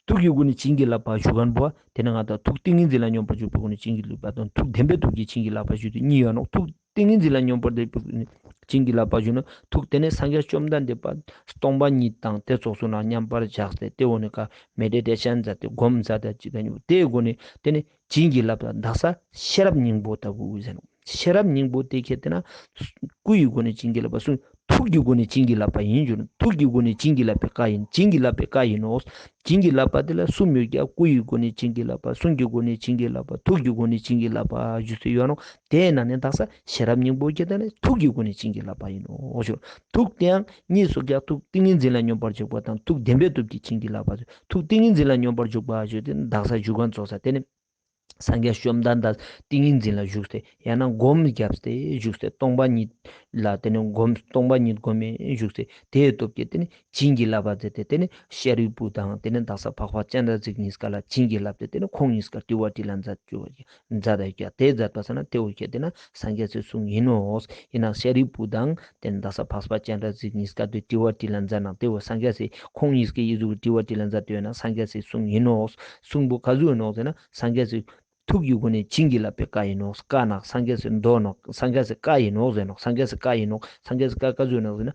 ཐུགས་ཀྱི་སྒོ་ནས་བྱིན་གྱིས་བརླབས་པ་ཞུ་ཁན་བོ་ཏེ་ནེ་ང་དང་ཐུགས་ཏིང་ངེ་འཛིན་ལ་སྙོམས་པར་འཇུག་པའི་སྒོ་ནས་བྱིན་གྱིས་བརླབས་པ་དང་ཐུགས་བདེན་པའི་སྟོབས་ཀྱིས་བྱིན་གྱིས་བརླབས་པ་ཞུ་ཏེ་གཉིས་ཡོད་ནོག། ཐུགས་ཏིང་ངེ་འཛིན་ལ་སྙོམས་པར་འཇུག་པའི་སྒོ་ནས་བྱིན་གྱིས་བརླབས་པ་ཞུ་ན་ཐུགས་ཏེ་ནེ་སངས་རྒྱས་བཅོམ་ལྡན་འདས་པ་སྟོང་པ་ཉིད་དང་ཏེ་ཚོགས་སུ་ན་མཉམ་པར་བཞག་སྟེ་ཏེ་འོ་ནི་ཀ་མེ་ཌི་ཊེ་ཤན་ཛད་དེ་སྒོམ་ཛད་དེ་ཅི་ད་ཉུ་ཏེའི་སྒོ་ནས་ཏེ་ནེ་བྱིན་གྱིས་བརླབས་པ་དག་ས་ཤེས་རབ་སྙིང་པོ་ལྟ་བུ་ཟེར་ནོག། ཤེས་རབ་སྙིང་པོ་ཏེ་ཁྱེར་ཏེ་ན་སྐུ་ཡི་སྒོ་ནས་བྱིན་གྱིས་བརླབས་པ་གསུང་། ཐུགས་ཀྱི་སྒོ་ནས་བྱིན་གྱིས་བརླབས་པ་ཨིན་ཞུ་ནོག། ཐུགས་ཀྱི་སྒོ་ནས་བྱིན་གྱིས་བརླབས་པའི་བཀའ་ཨིན། བྱིན་གྱིས་བརླབས་པའི་བཀའ་ཨིན་ནོག། བྱིན་གྱིས་བརླབས་པ་ཏེ་ལ་གསུམ་ཡོད་ཀྱག། སྐུ་ཡི་སྒོ་ནས་བྱིན་གྱིས་བརླབས་པ། གསུང་གི་སྒོ་ནས་བྱིན་གྱིས་བརླབས་པ། ཐུགས་ཀྱི་སྒོ་ནས་བྱིན་གྱིས་བརླབས་པ་ཞུ་སྟེ་ཡོད་ནོག། ཏེའི་ནང་ནས་དག་ས་ཤེས་རབ་སྙིང་པོ་ཁྱེར་ཏེ་ན་ཐུགས་ཀྱི་སྒོ་ནས་བྱིན་གྱིས་བརླབས་པ་ཨིན་ནོག་ཞུ། ཐུགས་ཏེའང་གཉིས་སུ་ཀྱག། ཐུགས་ཏིང་ངེ་འཛིན་ལ་སྙོམས་པར་འཇུག་པ་དང་ཐུགས་བདེན་པའི་སྟོབས་ཀྱིས་བྱིན་གྱིས་བརླབས་པ་ཞུ། ཐུགས་ཏིང་ངེ་འཛིན་ལ་སྙོམས་པར་འཇུག་པ་ཞུ་ཏེ་དག་ས་ཞུ་ཁན་ཚོགས་ས་ཏེ་ནེ། སངས་རྒྱས་བཅོམ་ལྡན་འདས་ཏིང་ངེ་འཛིན་ལ་བཞུགས་ཏེ་ཡང་ན་སྒོམ་བརྒྱབ་སྟེ་བཞུགས་ཏེ་སྟོང་པ་ཉིད་ལ་ཏེ་ནེ་སྒོམ་སྟོང་པ་ཉིད་སྒོམ་མེ་བཞུགས་ཏེ་ཏེའི་སྟོབས་ཀྱིས་ཏེ་ནེ་བྱིན་གྱིས་བརླབས་པ་ཟེར་ཏེ་ཏེ་ནེ་ཤཱ་རིའི་བུ་དང་ཏེ་ནེ་དག་ས་འཕགས་པ་སྤྱན་རས་གཟིགས་གཉིས་ཀ་ལ་བྱིན་གྱིས་བརླབས་ཏེ་ཏེ་ནེ་ཁོང་གཉིས་ཀ་དྲི་བ་དྲིས་ལན་མཛད་ཅོ་བ་མཛད་དེ་ཀྱག། ཏེ་མཛད་པ་ས་ན་ཏེ་བོ་ཁྱེར་ཏེ་ན་སངས་རྒྱས་སི་གསུང་ཨིན་ནོག། ཨིན་ན་ཤཱ་རིའི་བུ་དང་ཏེ་ནེ་དག་ས་འཕགས་པ་སྤྱན་རས་གཟིགས་གཉིས་ཀ་དྲི་བ་དྲིས་ལན་མཛད་ནང་ཏེ་བོ་སངས་རྒྱས་སི་ཁོང་གཉིས་ཀའི་ཡིད་གཟུགས་དྲི་བ་དྲིས་ལན་མཛད་དེ་ཡོད་ན་སངས་རྒྱས་སི་གསུང་ཨིན་ནོག། གསུང་པོ་ག་ཟུག་ཨིན་ནོག་ཟེར་ན་སངས་རྒྱས་སི་ཐུགས་ཀྱི་སྒོ་ནས་བྱིན་གྱིས་བརླབས་པའི་བཀའ་ཨིན་ནོག། བཀའ་ནོག། སངས་རྒྱས་སི་མདོ་ནོག། སངས་རྒྱས་སི་བཀའ་ཨིན་ནོག་ཟེར་ནོག། སངས་རྒྱས་སི་བཀའ་ཨིན་ནོག། སངས་རྒྱས་སི་བཀའ་ག་ཟུག་ཨིན་ནོག་ཟེར་ན་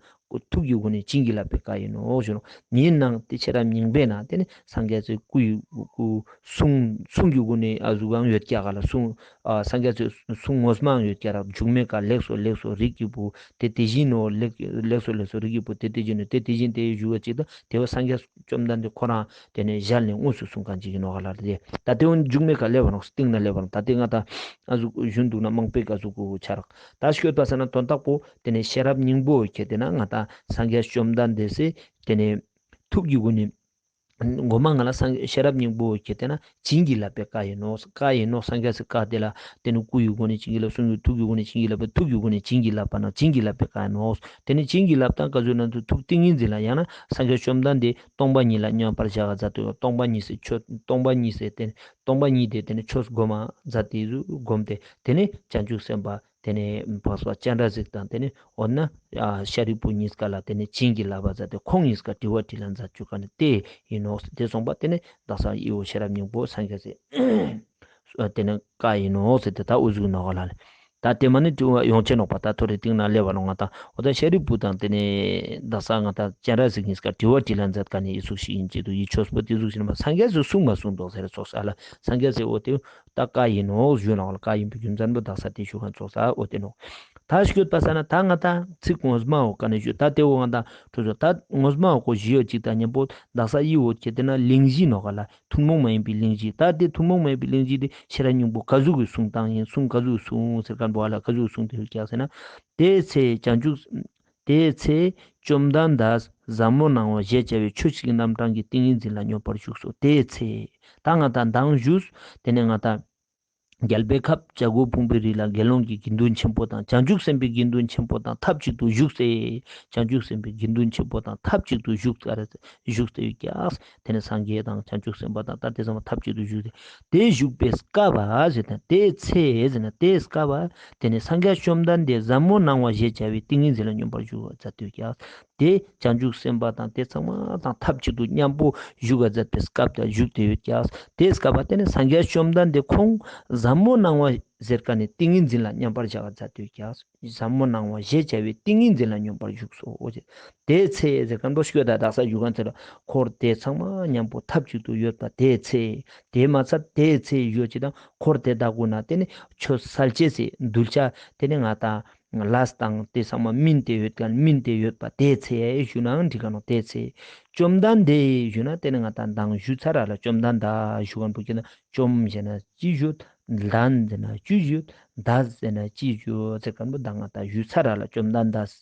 ཐུགས་ཀྱི་སྒོ་ནས་བྱིན་གྱིས་བརླབས་པའི་བཀའ་ཨིན་ནོག་ཞུ་ནོག། ཉིན་ནང་ཏེ་ཤེས་རབ་སྙིང་པོའི་ནང་ཏེ་ནེ་སངས་རྒྱས་སི་སྐུ་ཡི་སྐུ་གསུང་གསུང་གི་སྒོ་ནས་ཨ་ཟུག་ཡང་ཡོད་ཀྱག་ག་ལེ། གསུང་ཨ་སངས་རྒྱས་སི་གསུང་ངོ་མའང་ཡོད་ཀྱག་ར། མཇུག་མའི་ཀ་ལེགས་སོ་ལེགས་སོ་རིགས་ཀྱི་བུ་ཏེ་དེ་བཞིན་ནོ། ལེགས་ལེགས་སོ་ལེགས་སོ་རིགས་ཀྱི་བུ་ཏེ་དེ་བཞིན་ནོ། ཏེ་དེ་བཞིན་ཏེ་ཞུ་བ་ཅིག་དང་ཏེ་བོ་སངས་རྒྱས་བཅོམ་ལྡན་འདས་ཁོ་རང་ཏེ་ནེ་ཞལ་ནས་དངོས་སུ་གསུང་ཁན་ཅིག་ཨིན་ནོག་ག་ལེ། ཏེ་ད་ཏེ་བོ་མཇུག་མའི་ཀ་ལེབ་བ་ནོག། སྟིང་ནེ་ལེབ་བ་ནོག། ད་ཏེ་ང་ད་ཨ་ཟུག་ཞུན་འདུག་ན་མང་པོའི་ཀ་ཟུག་གོ་ཆ་རག། ད་སྐྱོད་པ་ས་ན་དོན་དག་པོ་ཏེ་ནེ་ཤེས་རབ་སྙིང་པོ་ཁྱེར་ཏེ་ན་ང་ད་སངས་རྒྱས་བཅོམ་ལྡན་འདས་སི་ཏེ་ནེ་ཐུགས་ཀྱི་སྒོ་ནས་ གོ་མ་ང་ལ་སངས་ཤེས་རབ་སྙིང་པོ་ཁྱེར་ཏེ་ན་བྱིན་གྱིས་བརླབས་པའི་བཀའ་ཡིན་ནོག། བཀའ་ཡིན་ནོག། སངས་རྒྱས་སི་བཀའ་དེ་ལ་དེ་ནི་སྐུ་ཡི་སྒོ་ནས་བྱིན་གྱིས་བརླབས། གསུང་གི་ཐུགས་ཀྱི་སྒོ་ནས་བྱིན་གྱིས་བརླབས་པ། ཐུགས་ཀྱི་སྒོ་ནས་བྱིན་གྱིས་བརླབས་པ་ན་བྱིན་གྱིས་བརླབས་པའི་བཀའ་ཡིན་ནོག། དེ་ནི་བྱིན་གྱིས་བརླབས་དང་ག་ཟུག་ན་ཐུགས་ཏིང་ངེ་འཛིན་ལ་ཡང་ན་སངས་རྒྱས་བཅོམ་ལྡན་འདས་སྟོང་པ་ཉིད་ལ་སྙོམས་པར་བཞག་ག་མཛད་དེ་ཡོད། སྟོང་པ་ཉིད་སི་ཆོས་སྟོང་པ་ཉིད་སི་དེ་ནི་སྟོང་པ་ཉིད་དེ་དེ་ནི་ཆོས་སྒོམ་མཛད་དེ་ཡོད། སྒོམ་སྟེ་དེ་ནི་བྱང་ཆུབ་སེམས་དཔའ་དེ་ནི་འཕགས་པ་སྤྱན་རས་གཟིགས་དང་དེ་ནི་འོ་ན་ཤཱ་རིའི་བུ་གཉིས་ཀ་ལ་དེ་ནི་བྱིན་གྱིས་བརླབས་པ་མཛད་དེ་ཁོང་གཉིས་ཀ་དྲི་བ་དྲིས་ལན་མཛད་བཅུག་མཁན་དེ་ཡིན་ནོག། དེ་སོང་པ་དེ་ནི་བདག་ས་ཡི་བོ་ཤེས་རབ་སྙིང་པོ་སངས་རྒྱས་སི་དེ་ནི་བཀའ་ཡིན་ནོག་ཟེར་ཏེ་ད་འུ་ཟུག་ནོག་ག་ལ་ལེ། ད་དེ་མ་ནི་དྲི་བ་ཡོང་ཆེ་ནོག་པ། ད་ཐོ་རེ་ཏིང་ན་ལེ་བ་ནོག་ང་ད་འོ་ད་ཤཱ་རིའི་བུ་དང་དེ་ནི་བདག་ས་ང་ད་སྤྱན་རས་གཟིགས་གཉིས་ཀ་དྲི་བ་དྲིས་ལན་མཛད་མཁན་ནི་ཡི་ཟུག་ཞིག་ཡིན་ཅེ་དུ་ཡི་ཆོས་པོ་དེ་ཟུག་ཞིག་ན་མ་སངས་རྒྱས་སི་གསུང་མ་གསུང་དོག་ཟེར་ཙོགས་ས་ལ་སངས་རྒྱས་སི་འོ་དེ་ད་བཀའ་ཡིན་ནོག་ཞུ་ནོག་ལ། བཀའ་ཡིན་པའི་རྒྱུ་མཚན་པོ་བདག་ས་དེ་ཞུ་མཁན་ཙོགས་ས་འོ་དེ་ནོག། ད་ཤོད་པ་ས་ན་ད་ང་ད་ཚིག་ངོ་མ་འོ་ཀ་ནས་ཞུ་ད་དེ་འོ་ང་ད་ཁྲོ་ཟོ་ད་ངོ་མ་འོ་ཀོ་ཞི་ཡོད་ཅིག་ད་ཉམ་པོ་བདག་ས་ཡི་འོ་ཁྱེར་ཏེ་ན་གླེང་གཞི་ནོག་ག་ལ། ཐུན་མོང་མ་ཡིན་པའི་གླེང་གཞི། ད་དེ་ཐུན་མོང་མ་ཡིན་པའི་གླེང་གཞི་དེ་ཤེས་རབ་སྙིང་པོ་ག་ཟུག་གི་གསུང་སྟངས་ཡིན། གསུང་ག་ཟུག་གསུང་ཟེར་མཁན་པོ་ཨ་ལ་ག་ཟུག་གསུང་དེ་ཡོད་ཀྱག་ཟེར་ན། དེའི་ཚེ་བྱང་ཆུབ། དེའི་ཚེ་བཅོམ་ལྡན་འདས་ཟབ་མོ་སྣང་བ་ཞེས་བྱ་བའི་ཆོས་ཀྱི་རྣམ་གྲངས་ཀྱི་ཏིང་ངེ་འཛིན་ལ་སྙོམས་པར་ཞུགས་སོ། དེའི་ཚེ་ད་ང་ད་མདང་ཞུས་དེ་ནས་ང་ད་རྒྱལ་པོའི་ཁབ་བྱ་རྒོད་ཕུང་པོའི་རི་ལ་དགེ་སློང་གི་དགེ་འདུན་ཆེན་པོ་དང་བྱང་ཆུབ་སེམས་དཔའི་དགེ་འདུན་ཆེན་པོ་དང་ཐབས་ཅིག་ཏུ་བཞུགས་སེ། བྱང་ཆུབ་སེམས་དཔའི་དགེ་འདུན་ཆེན་པོ་དང་ཐབས་ཅིག་ཏུ་བཞུགས་ཏེ་བཞུགས་ཏེ་ཡོད་ཀྱག། དེ་ནས་སངས་རྒྱས་དང་བྱང་ཆུབ་སེམས་དཔའ་དང་ད་དེ་ཚང་མ་ཐབས་ཅིག་ཏུ་བཞུགས་ཏེ། དེ་བཞུགས་པའི་སྐབས་ཟེར་ན་དེའི་ཚེ་ཟེར་ན་དེའི་སྐབས་དེ་ནས་སངས་རྒྱས་བཅོམ་ལྡན་འདས་ཟབ་མོ་སྣང་བ་ཞེས་བྱ་བའི་ཏིང་ངེ་འཛིན་ལ་སྙོམས་པར་ཞུགས་པ་མཛད་དེ་ཡོད་ཀྱག། དེ་བྱང་ཆུབ་སེམས་དཔའ་དང་དེ་ཚང་མ་དང་ཐབས་ཅིག་ཏུ་མཉམ་པོ་བཞུགས་པ་མཛད་པའི་སྐབས་དེ་བཞུགས་ཏེ་ཡོད་ཀྱག། དེའི་སྐབས་དེ་ནས་སངས་རྒྱས་བཅོམ་ལྡན་འདས་ཁོང་ཟབ་མོ་སྣང་བ་ཟེར་མཁན་ནི་ཏིང་ངེ་འཛིན་ལ་མཉམ་པར་བཞག་པ་མཛད་དེ་ཡོད་ཀྱག། ཟབ་མོ་སྣང་བ་ཞེས་བྱ་བའི་ཏིང་ངེ་འཛིན་ལ་སྙོམས་པར་བཞུགས་སོ། དེའི་ཚེ་ཟེར་མཁན་པོ་ཤོད་ད་དག་ས་བཞུགས་མཁན་ཚེ་ལ་འཁོར་དེ་ཚང་མ་མཉམ་པོ་ཐབས་ཅིག་ཏུ་ཡོད་པ་དེའི་ཚེ། དེ་མ་ཚད་དེའི་ཚེ་ཡོད་ཅིག་དང་འཁོར་དེ་དག་གུན་ན་དེ་ནི་ཆོས་སལ་ཅེས་སི་གདུལ་བྱ་དེ་ནི་ང་དང་ལས་དང་དེ་ཚང་མ་སྨིན་ཏེ་ཡོད་མཁན་སྨིན་ཏེ་ཡོད་པ་དེའི་ཚེ་ཞུ་ནའང་འགྲིག་ག་ནོག། དེའི་ཚེ་བཅོམ་ལྡན་འདས་ཞུ་ན་དེ་ནི་ང་དང་མདང་ཞུ་ཚར་ར་ལ། བཅོམ་ལྡན་འདས་ཞུ་མཁན་པོ་ཁྱེད་ན་བཅོམ་ཟེར་ན་ཅི་ཞུ། ལྡན་ཟེར་ན་ཅི་ཞུ། འདས་ཟེར་ན་ཅི་ཞུ་ཟེར་མཁན་པོ་མདང་ང་དང་ཞུ་ཚར་ར་ལ། བཅོམ་ལྡན་འདས་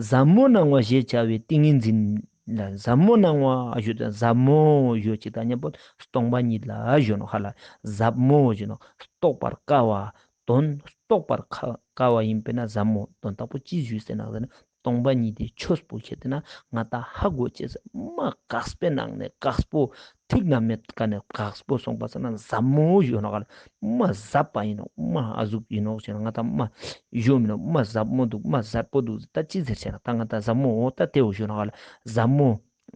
ཟབ་མོ་སྣང་བ་ཞེས་བྱ་བའི་ཏིང་ངེ་འཛིན་ལ་ཟབ་མོ་སྣང་བ་ཞུ་ད་ཟབ་མོ་ཞུ་ཅིག་དང་མཉམ་པོ་སྟོང་པ་ཉིད་ལ་ཞུ་ནོག་ཧ་ལ། ཟབ་མོ་ཞུ་ནོག། རྟོགས་པར་དཀའ་བ། དོན་རྟོགས་པར་དཀའ་བ་ཡིན་པས་ན་ཟབ་མོ། དོན་དག་པོ་ཅི་ཞུས་ཟེར་ན་ཟེར་ན་སྟོང་པ་ཉིད་དེ་ཆོས་པོ་ཁྱེད་དེ་ན་ང་དང་ཧ་གོ་ཅེས་མ་དཀགས་པའི་ནང་ནས་དཀགས་པོ། ཐིག་ན་མེད་ཀ་ནས་དཀགས་པོ་སོང་པ་ས་ན་ཟབ་མོ་ཞུ་ནོག་ག་ལ། མ་ཟབ་པ་ཡིན་ནོག། མ་ཨ་ཟུག་ཡིན་ནོག་ཟེར་ན་ང་དང་མ་ཞུ་མི་ནོག། མ་ཟབ་མོ་འདུག། མ་ཟབ་པོ་འདུག། ད་ཅི་ཟེར་ཟེར་ན་ད་ང་དང་ཟབ་མོ་འོ་ད་དེ་འོ་ཞུ་ནོག་ག་ལ། ཟབ་མོ།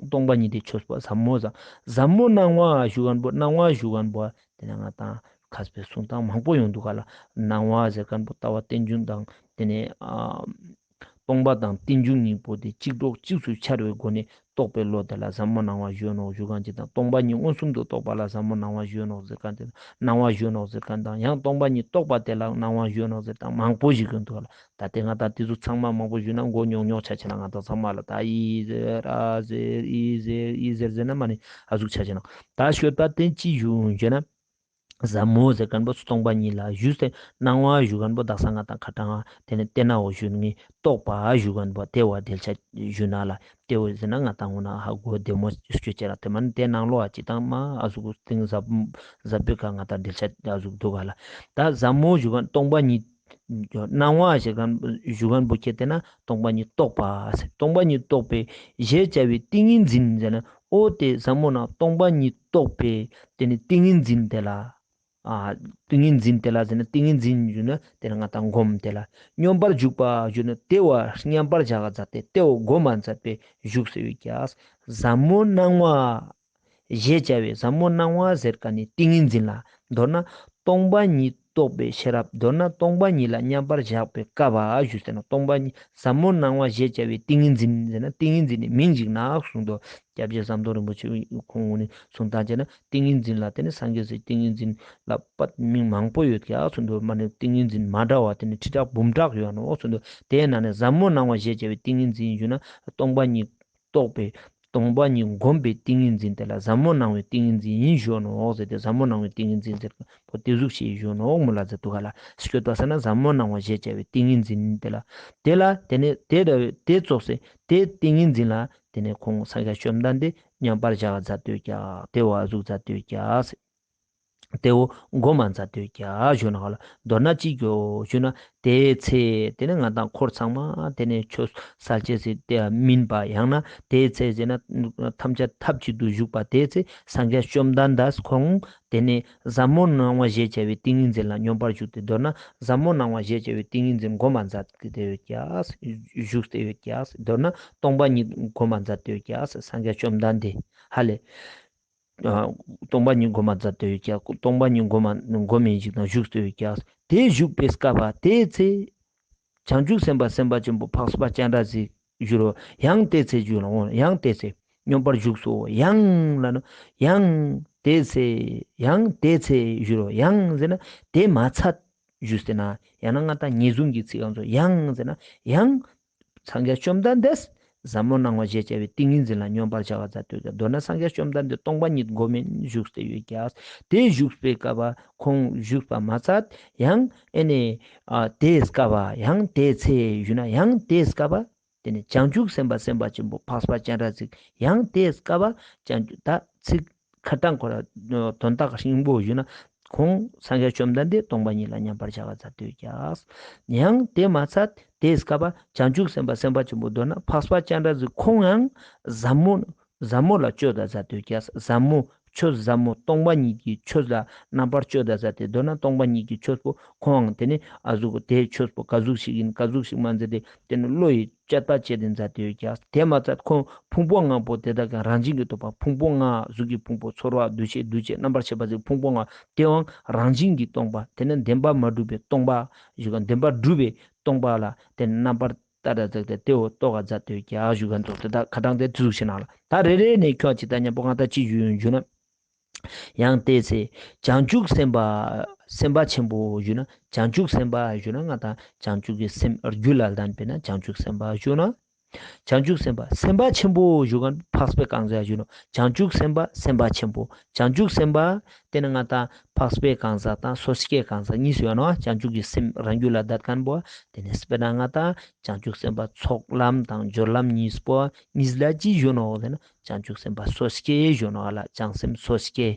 སྟོང་པ་ཉིད་དེ་ཆོས་པོ་ཟབ་མོ་ཟབ། ཟབ་མོ་སྣང་བ་ཞུ་མཁན་པོ་སྣང་བ་ཞུ་མཁན་པོ་དེ་ནས་ང་དང་མཁས་པའི་གསུང་སྟངས་མང་པོ་ཡོང་འདུག་ག་ལ། སྣང་བ་ཟེར་མཁན་པོ་ལྟ་བ་རྟེན་འབྱུང་དང་དེ་ནས་ཨ། སྟོང་པ་དང་རྟེན་འབྱུང་གཉིས་པོ་དེ་གཅིག་གྲོགས་གཅིག་སུ་འཆར་བའི་སྒོ་ནས་རྟོགས་པའི་བློ་དེ་ལ་ཟབ་མོ་སྣང་བ་ཞུ་ནོག་ཞུ་མཁན་ཅིག་དང་། སྟོང་པ་ཉིད་མངོན་སུམ་དུ་རྟོགས་པ་ལ་ཟབ་མོ་སྣང་བ་ཞུ་ནོག་ཟེར་མཁན་དེ་སྣང་བ་ཞུ་ནོག་ཟེར་མཁན་དང་། ཡང་སྟོང་པ་ཉིད་རྟོགས་པ་དེ་ལ་སྣང་བ་ཞུ་ནོག་ཟེར་དང་མང་པོ་ཞིག་ཡོང་འདུག་ག་ལ། ད་དེ་ང་དང་དེ་ཚོ་ཚང་མ་མང་པོ་ཞུ་ན་མགོ་རྙོག་རྙོག་ཆ་ཆེ་ན་ང་དང་ཚང་མ་ལ་ད་ཨི་ཟེར་ཨ་ཟེར་ཨི་ཟེར་ཨི་ཟེར་ཟེར་ན་མ་ནི་ཨ་ཟུག་ཆ་ཆེ་ན། ད་ཤོད་པ་དེ་ཅི་ཞུ་ཞུ་ན། ཟབ་མོ་ཟེར་མཁན་པོ་སྟོང་པ་ཉིད་ལ་ཞུས་ཏེ་སྣང་བ་ཞུ་མཁན་པོ་དག་ས་ང་དང་ཁ་ཏང་དེ་ནས་དེ་ན་འོ་ཞུ་ནི་རྟོགས་པ་ཞུ་མཁན་པོ་དེ་བ་འགྲེལ་བཤད་ཞུ་ན་ལ་དེ་འོ་ཟེར་ན་ང་དང་འོ་ན་ཧ་གོ་བདེ་མོ་ཤོད་ཅེ་ར། དེ་མ་ནི་དེ་ནང་ལོགས་ཨ་ཅི་དང་མ་ཨ་ཟུག་གཏིང་ཟབ་ཟབ་པའི་ཁ་ང་དང་འགྲེལ་བཤད་ཨ་ཟུག་འདུག་ག་ལ། ད་ཟབ་མོ་ཞུ་མཁན་སྟོང་པ་ཉིད་སྣང་བ་ཞེས་མཁན་ཞུ་མཁན་པོ་ཁྱེད་དེ་ན་སྟོང་པ་ཉིད་རྟོགས་པ་ཟེར། སྟོང་པ་ཉིད་རྟོགས་པའི་ཞེས་བྱ་བའི་ཏིང་ངེ་འཛིན་ཟེར་ན་འོ་དེ་ཟབ་མོ་ན་སྟོང་པ་ཉིད་རྟོགས་པའི་དེ་ནི་ཏིང་ངེ་འཛིན་དེ་ལ། ཨ་ཏིང་ངེ་འཛིན་དེ་ལ་ཟེར་ན་ཏིང་ངེ་འཛིན་ཞུ་ན་དེ་ན་ང་དང་སྒོམ་དེ་ལ་སྙོམས་པར་འཇུག་པ་ཞུ་ན་དེ་བ་མཉམ་པར་བཞག་ག་མཛད་དེ་དེ་བ་སྒོམ་མ་མཛད་པའི་བཞུགས་སེ་ཡོད་ཀྱག། ཟབ་མོ་སྣང་བ། ཞེས་བྱ་བའི་ཟབ་མོ་སྣང་བ་ཟེར་མཁན་ནི་ཏིང་ངེ་འཛིན་ལ། མདོར་ན་སྟོང་པ་ཉིད་རྟོགས་པའི་ཤེས་རབ། མདོར་ན་སྟོང་པ་ཉིད་ལ་མཉམ་པར་བཞག་པའི་སྐབས་ཨ་ཞུ་ཟེར་ན་སྟོང་པ་ཉིད་ཟབ་མོ་སྣང་བ་ཞེས་བྱ་བའི་ཏིང་ངེ་འཛིན་ཟེར་ན་ཏིང་ངེ་འཛིན་ནི་མིང་ཞིག་ནག་གསུངས་འདུག། སྐྱབས་རྗེ་ཟམ་གདོང་རིན་པོ་ཆེ་ཁོང་ངོ་ནས་གསུང་སྟངས་བྱས་ན་ཏིང་ངེ་འཛིན་ལ་དེ་ནི་སངས་རྒྱས་སི་ཏིང་ངེ་འཛིན་ལ་པད་མིང་མང་པོ་ཡོད་ཀྱག་གསུངས་འདུག། མ་ནི་ཏིང་ངེ་འཛིན་མ་འདྲ་བ་དེ་ནི་ཁྲི་ཕྲག་འབུམ་ཕྲག་ཡོད་ནོག་གསུངས་འདུག། དེའི་ནང་ནས་ཟབ་མོ་སྣང་བ་ཞེས་བྱ་བའི་ཏིང་ངེ་འཛིན་ཞུ་ན་སྟོང་པ་ཉིད་རྟོགས་པའི་ སྟོང་པ་ཉིད་བསྒོམས་པའི་ཏིང་ངེ་འཛིན་དེ་ལ་ཟབ་མོ་སྣང་བའི་ཏིང་ངེ་འཛིན་ཡིན་ཞུ་ནོག་ཟེར་ཏེ། ཟབ་མོ་སྣང་བའི་ཏིང་ངེ་འཛིན་ཟེར་པོ་དེ་ཟུག་ཞིག་ཞུ་ནོག་མོལ་ལ་ཟེར་དུག་ག་ལ། སྐྱོད་པ་ཟེར་ན་ཟབ་མོ་སྣང་བ་ཞེས་བྱ་བའི་ཏིང་ངེ་འཛིན་དེ་ལ། དེ་ལ་དེ་ནས་དེ་ལ་དེ་ཙོགས་སེ་དེ་ཏིང་ངེ་འཛིན་ལ་དེ་ནས་ཁོང་སངས་རྒྱས་བཅོམ་ལྡན་འདས་མཉམ་པར་བཞག་མཛད་དེ་ཡོད་ཀྱག། དེ་བོ་ཟུག་མཛད་དེ་ཡོད་ཀྱག། དེ་བོ་བསྒོམ་མ་མཛད་དེ་ཡོད་ཀྱག་ཞུ་ནོག་ལ། མདོར་ན་ཅི་ཞུ་ཞུ་ན། དེའི་ཚེ་དེ་ནས་ང་དང་འཁོར་ཚང་མ་དེ་ནས་ཆོས་སལ་ཅེས་སི་དེ་མིན་པ། ཡང་ན་དེའི་ཚེ་ཟེར་ན་ཐམས་ཅད་ཐབས་གཅིག་ཏུ་བཞུགས་པ། དེའི་ཚེ་སངས་རྒྱས་བཅོམ་ལྡན་འདས་ཁོང་དེ་ནས་ཟབ་མོ་སྣང་བ་ཞེས་བྱ་བའི་ཏིང་ངེ་འཛིན་ལ་སྙོམས་པར་ཞུགས་ཏེ། མདོར་ན་ཟབ་མོ་སྣང་བ་ཞེས་བྱ་བའི་ཏིང་ངེ་འཛིན་བསྒོམ་མ་མཛད་དེ་ཡོད་ཀྱག། བཞུགས་ཏེ་ཡོད་ཀྱག། མདོར་ན་སྟོང་པ་ཉིད་བསྒོམ་མ་མཛད་དེ་ཡོད་ཀྱག། སངས་རྒྱས་བཅོམ་ལྡན་འདས་ཧ་ལས། ཨ་སྟོང་པ་ཉིད་བསྒོམ་མ་མཛད་དེ་ཡོད་ཀྱག། སྟོང་པ་ཉིད་བསྒོམ་མ་བསྒོམ་མིན་ཞིག་དང་བཞུགས་ཏེ་ཡོད་ཀྱག། དེ་བཞུགས་པའི་སྐབས་པ་དེའི་ཚེ། བྱང་ཆུབ་སེམས་དཔའ་སེམས་དཔའ་ཆེན་པོ་འཕགས་པ་སྤྱན་རས་གཟིགས་ཞུ་རོ། ཡང་དེའི་ཚེ་ཞུ་རོ། ཡང་དེའི་ཚེ་སྙོམས་པར་ཞུགས་སོ། ཡང་ལ་ནོ། ཡང་དེའི་ཚེ། ཡང་དེའི་ཚེ་ཞུ་རོ། ཡང་ཟེར་ན་དེ་མ་ཚད་ཞུས་ཏེ་ན། ཡང་ན་ང་དང་ངེས་བཟུང་གི་ཚིག་ཡང་ཚོ་ཡང་ཟེར་ན་ཡང་། སངས་རྒྱས་བཅོམ་ལྡན་འདས་ཟབ་མོ་སྣང་བ་ཞེས་བྱ་བའི་ཏིང་ངེ་འཛིན་ལ་སྙོམས་པར་བཞག་པ་མཛད་དེ་ཡོད་ཀྱག། མདོར་ན་སངས་རྒྱས་བཅོམ་ལྡན་འདས་སྟོང་པ་ཉིད་བསྒོམ་མིན་བཞུགས་ཏེ་ཡོད་ཀྱག། དེ་བཞུགས་པའི་སྐབས་པ་ཁོང་བཞུགས་པ་མ་ཚད་ཡང་ཨེ་ནས་ཨ་དེའི་སྐབས་པ་ཡང་དེའི་ཚེ་ཞུ་ན་ཡང་དེའི་སྐབས་པ་དེ་ནས་བྱང་ཆུབ་སེམས་དཔའ་སེམས་དཔའ་ཆེན་པོ་འཕགས་པ་སྤྱན་རས་གཟིགས་ཡང་དེའི་སྐབས་པ་བྱང་ཆུབ་ད་ཚིག་ཁ་ཏང་ཁོ་ར་དོན་དག་རིང་པོ་ཞུ་ན། ཁོང་སངས་རྒྱས་བཅོམ་ལྡན་འདས་སྟོང་པ་ཉིད་ལ་མཉམ་པར་བཞག་པ་མཛད་དེ་ཡོད་ཀྱག། ཡང་དེ་མ་ཚད་དེའི་སྐབས་པ་བྱང་ཆུབ་སེམས་དཔའ་སེམས་དཔའ་ཆེན་པོ་མདོར་ན་འཕགས་པ་སྤྱན་རས་གཟིགས་ཁོང་ཡང་ཟབ་མོ་ཟབ་མོ་ལ་སྤྱོད་པ་མཛད་དེ་ཡོད་ཀྱག། ཟབ་མོ་ཆོས་ཟབ་མོ་སྟོང་པ་ཉིད་ཀྱི་ཆོས་ལ་རྣམ་པར་སྤྱོད་པ་མཛད་དེ། མདོར་ན་སྟོང་པ་ཉིད་ཀྱི་ཆོས་པོ་ཁོང་དེ་ནས་ཨ་ཟུག་དེའི་ཆོས་པོ་ག་ཟུག་ཞིག་ཡིན་ག་ཟུག་ཞིག་མ་མཛད་དེ་དེ་ནས་བློ་ཡི་དཔྱད་པ་བྱས་ཏེ་མཛད་དེ་ཡོད་ཀྱག། དེ་མ་ཚད་ཁོང་ཕུང་པོ་ལྔ་པོ་དེ་དག་ཀྱང་རང་བཞིན་གྱིས་སྟོང་པ། ཕུང་པོ་ལྔ་གཟུགས་ཀྱི་ཕུང་པོ་ཚོར་བ་འདུ་ཤེས་འདུ་བྱེད་རྣམ་པར་ཤེས་པ་ཟེར་ཕུང་པོ་ལྔ་དེའང་རང་བཞིན་གྱིས་སྟོང་པ། དེ་ནས་བདེན་པ་མ་གྲུབ་པའི་སྟོང་པ་ཞུ་ག་བདེན་པ་གྲུབ་པའི་སྟོང་པ་ལ་དེ་ནས་རྣམ་པར་བལྟ་བ་མཛད་དེ་དེའོ་རྟོགས་པ་མཛད་དེ་ཡོད་ཀྱག་ཞུ་ག་འདུག། དེ་དག་ཁ་ཏང་དེ་ཚུགས་ཤིག་ན་ལ། ད་རེ་རེ་ནས་ཁྱོད་ཅི་ལྟ་མཉམ་པོ་ང་ད་ཅི་ཞུ་ཡོང་ཞུ་ན། ཡང་དེའི་ཚེ་བྱང་ཆུབ་སེམས་དཔའ་སེམས་དཔའ་ཆེན་པོ་ཞུ་ན། བྱང་ཆུབ་སེམས་དཔའ་ཞུ་ན་ང་དང་བྱང་ཆུབ་ཀྱི་སེམས་རྒྱུད་ལ་ལྡན་པས་ན་བྱང་ཆུབ་སེམས་དཔའ་ཞུ་ན། བྱང་ཆུབ་སེམས་དཔའ་སེམས་དཔའ་ཆེན་པོ་ཞུ་ག་འཕགས་པའི་གང་ཟག་ཞུ་ན། བྱང་ཆུབ་སེམས་དཔའ་སེམས་དཔའ་ཆེན་པོ། བྱང་ཆུབ་སེམས་དཔའ་དེ་ནི་ང་དང་འཕགས་པའི་གང་ཟག་དང་སོ་སྐྱེའི་གང་ཟག་གཉིས་སུ་ཡོད་ནོག། བྱང་ཆུབ་ཀྱི་སེམས་རང་རྒྱུད་ལ་ལྡན་མཁན་པོ། དེ་ནི་དཔེར་ན་ང་དང་བྱང་ཆུབ་སེམས་དཔའ་ཚོགས་ལམ་དང་སྦྱོར་ལམ་གཉིས་པོ་གཉིས་ལ་ཅི་ཞུ་ནོག་ཟེར་ན། བྱང་ཆུབ་སེམས་དཔའ་སོ་སྐྱེ་ཞུ་ནོག་ལ། བྱང་སེམས་སོ་སྐྱེ།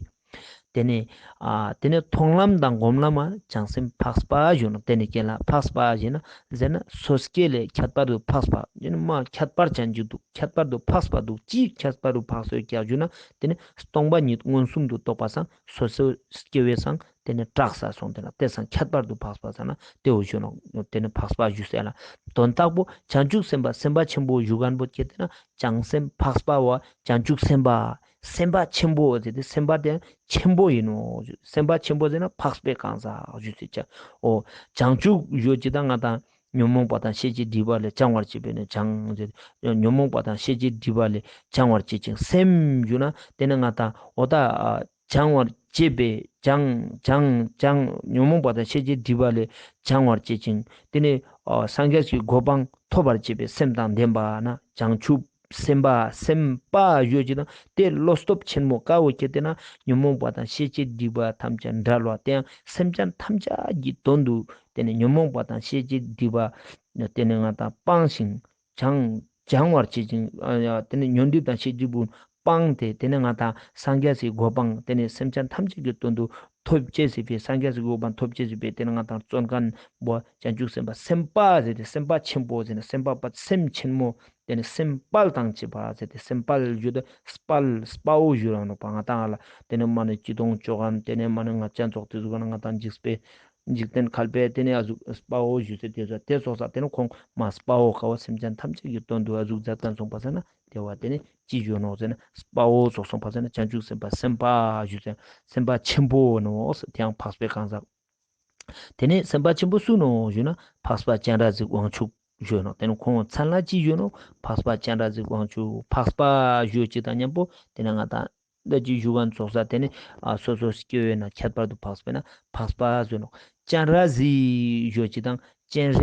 དེ་ནས་ཨ་དེ་ནས་མཐོང་ལམ་དང་སྒོམ་ལམ་ལ་བྱང་སེམས་འཕགས་པ་ཞུ་ནོག། དེ་ནས་རྐྱེན་ལ་འཕགས་པ་ཞེ་ན་ཟེར་ན་སོ་སྐྱེ་ལས་ཁྱད་པར་དུ་འཕགས་པ། ཡིན་མ་ཁྱད་པར་ཅན་ཅིག་འདུག། ཁྱད་པར་དུ་འཕགས་པ་འདུག། ཅིའི་ཁྱད་པར་དུ་འཕགས་སོ་ཀྱག་ཞུ་ན། དེ་ནས་སྟོང་པ་ཉིད་མངོན་སུམ་དུ་རྟོགས་པ་སང་སོ་སོ་སྐྱེ་བོའི་སང་དེ་ནས་གྲགས་ས་སོང་། དེ་ན་དེ་སང་ཁྱད་པར་དུ་འཕགས་པ་ཟེར་ན་དེའོ་ཞུ་ནོག། དེ་ནས་འཕགས་པ་ཞུ་ཟེར་ལ། དོན་དག་པོ་བྱང་ཆུབ་སེམས་དཔའ་སེམས་དཔའ་ཆེན་པོ་ཞུ་མཁན་པོ་ཁྱེད་དེ་ན་བྱང་སེམས་འཕགས་པ་བ་བྱང་ཆུབ་སེམས་དཔའ། སེམས་དཔའ་ཆེན་པོ་ཟེར་ཏེ་སེམས་དཔའ་དེ་ཆེན་པོ་ཡིན་ནོག། སེམས་དཔའ་ཆེན་པོ་ཟེར་ན་འཕགས་པའི་གང་ཟག་ཞུ་ཟེར་ཅེས། འོ། བྱང་ཆུབ་ཞུ་ཅེས་དང་ང་དང་ཉོན་མོངས་པ་དང་ཤེས་བྱའི་སྒྲིབ་པ་ལས་བྱང་བར་བྱེད་པས་ན་བྱང་ཟེར། ཉོན་མོངས་པ་དང་ཤེས་བྱའི་སྒྲིབ་པ་ལས་བྱང་བར་བྱེད་ཅིང་སེམས་ཞུ་ན་དེ་ནི་ང་དང་འོ་ད་བྱང་བར་བྱེད་པས་བྱང་བྱང་བྱང་ཉོན་མོངས་པ་དང་ཤེས་བྱའི་སྒྲིབ་པ་ལས་བྱང་བར་བྱེད་ཅིང་། དེ་ནས་ཨ་སངས་རྒྱས་ཀྱི་གོ་འཕང་ཐོབ་པར་བྱེད་པའི་སེམས་དང་ལྡན་པ་ན་བྱང་ཆུབ་སེམས་དཔའ། སེམས་དཔའ་ཞུ་ཅེས་དང་དེ་བློ་སྟོབས་ཆེན་མོ་དཀའ་བོ་ཁྱེད་དེ་ན་ཉོན་མོངས་པ་དང་ཤེས་བྱའི་སྒྲིབ་པ་ཐམས་ཅད་བྲལ་བ་དེ་ཡང་སེམས་ཅན་ཐམས་ཅད་ཀྱི་དོན་དུ་དེ་ནས་ཉོན་མོངས་པ་དང་ཤེས་བྱའི་སྒྲིབ་པ་དེ་ནས་ང་དང་སྤངས་ཤིང་། བྱང་བྱང་བར་བྱེད་ཅིང་། ཨ་ཡ་དེ་ནས་ཉོན་སྒྲིབ་དང་ཤེས་སྒྲིབ་ཀུན་སྤངས་ཏེ་དེ་ནས་ང་དང་སངས་རྒྱས་སི་གོ་འཕང་དེ་ནས་སེམས་ཅན་ཐམས་ཅད་ཀྱི་དོན་དུ་ཐོབ་ཅེས་སི་ཕིའ་སངས་རྒྱས་སི་གོ་འཕང་ཐོབ་ཅེས་སི་ཕིའ་དེ་ནས་ང་དང་བརྩོན་མཁན་པོ་བྱང་ཆུབ་སེམས་དཔའ་སེམས་དཔའ་ཟེར་ཏེ་སེམས་དཔའ་ཆེན་པོ་ཟེར་ན་སེམས་དཔའ་པ་སེམས་ཆེན་མོ། དེ་ནས་སེམས་དཔའ་དང་བཅས་པ་ཟེར་ཏེ་སེམས་དཔའ་ཞུ་དེ་དཔའ་དཔའ་བོ་ཞུ་རང་ནོག་པ། ང་དང་ལ་དེ་ནས་མ་ནི་ཅི་དོང་ཅོག་གམ་དེ་ནས་མ་ནི་ང་ཅན་ཙོགས་དེ་ཟུག་ན་ང་དང་འཇིགས་པའི། འཇིག་རྟེན་ཁལ་པའི་དེ་ནས་ཨ་ཟུག་དཔའ་བོ་ཞུ་ཟེར་དེ་ཟུག་དེ་ཙོགས་ས་དེ་ནས་ཁོང་མ་དཔའ་བོ་ཀ་བོ་སེམས་ཅན་ཐམས་ཅད་ཀྱི་དོན་དུ་ཨ་ཟུག་མཛད་མཁན་སོང་པ་ཟེར་ན་དེ་བ་དེ་ནས་ཅི་ཞུ་ནོག་ཟེར་ན་དཔའ་བོ་ཙོགས་སོང་པ་ཟེར་ན་བྱང་ཆུབ་སེམས་དཔའ་སེམས་དཔའ་ཞུ་ཟེར་སེམས་དཔའ་ཆེན་པོ་ནོག། དེ་ཡང་འཕགས་པའི་གང་ཟག། དེ་ནས་སེམས་དཔའ་ཆེན་པོ་སུ་ནོག་ཞུ་ན་འཕགས་པ་སྤྱན་རས་གཟིགས་དབང་ཕྱུག་ཞུ་ནོག། དེ་ནས་ཁོང་མཚན་ལ་ཅི་ཞུ་ནོག། འཕགས་པ་སྤྱན་རས་གཟིགས་དབང་ཕྱུག། འཕགས་པ་ཞུ་ཅེས་དང་མཉམ་པོ་དེ་ནས་ང་དང་ད་ཅི་ཞུ་མཁན་ཙོགས་ས་དེ་ནས་ཨ་སོ་སོ་སྐྱེ་བོའི་ནང་ཁྱད་པར་དུ་འཕགས་པས་ན་འཕགས་པ་ཞུ་ནོག། སྤྱན་རས་གཟིགས་ཞུ་ཅིག་དང་སྤྱན་རས་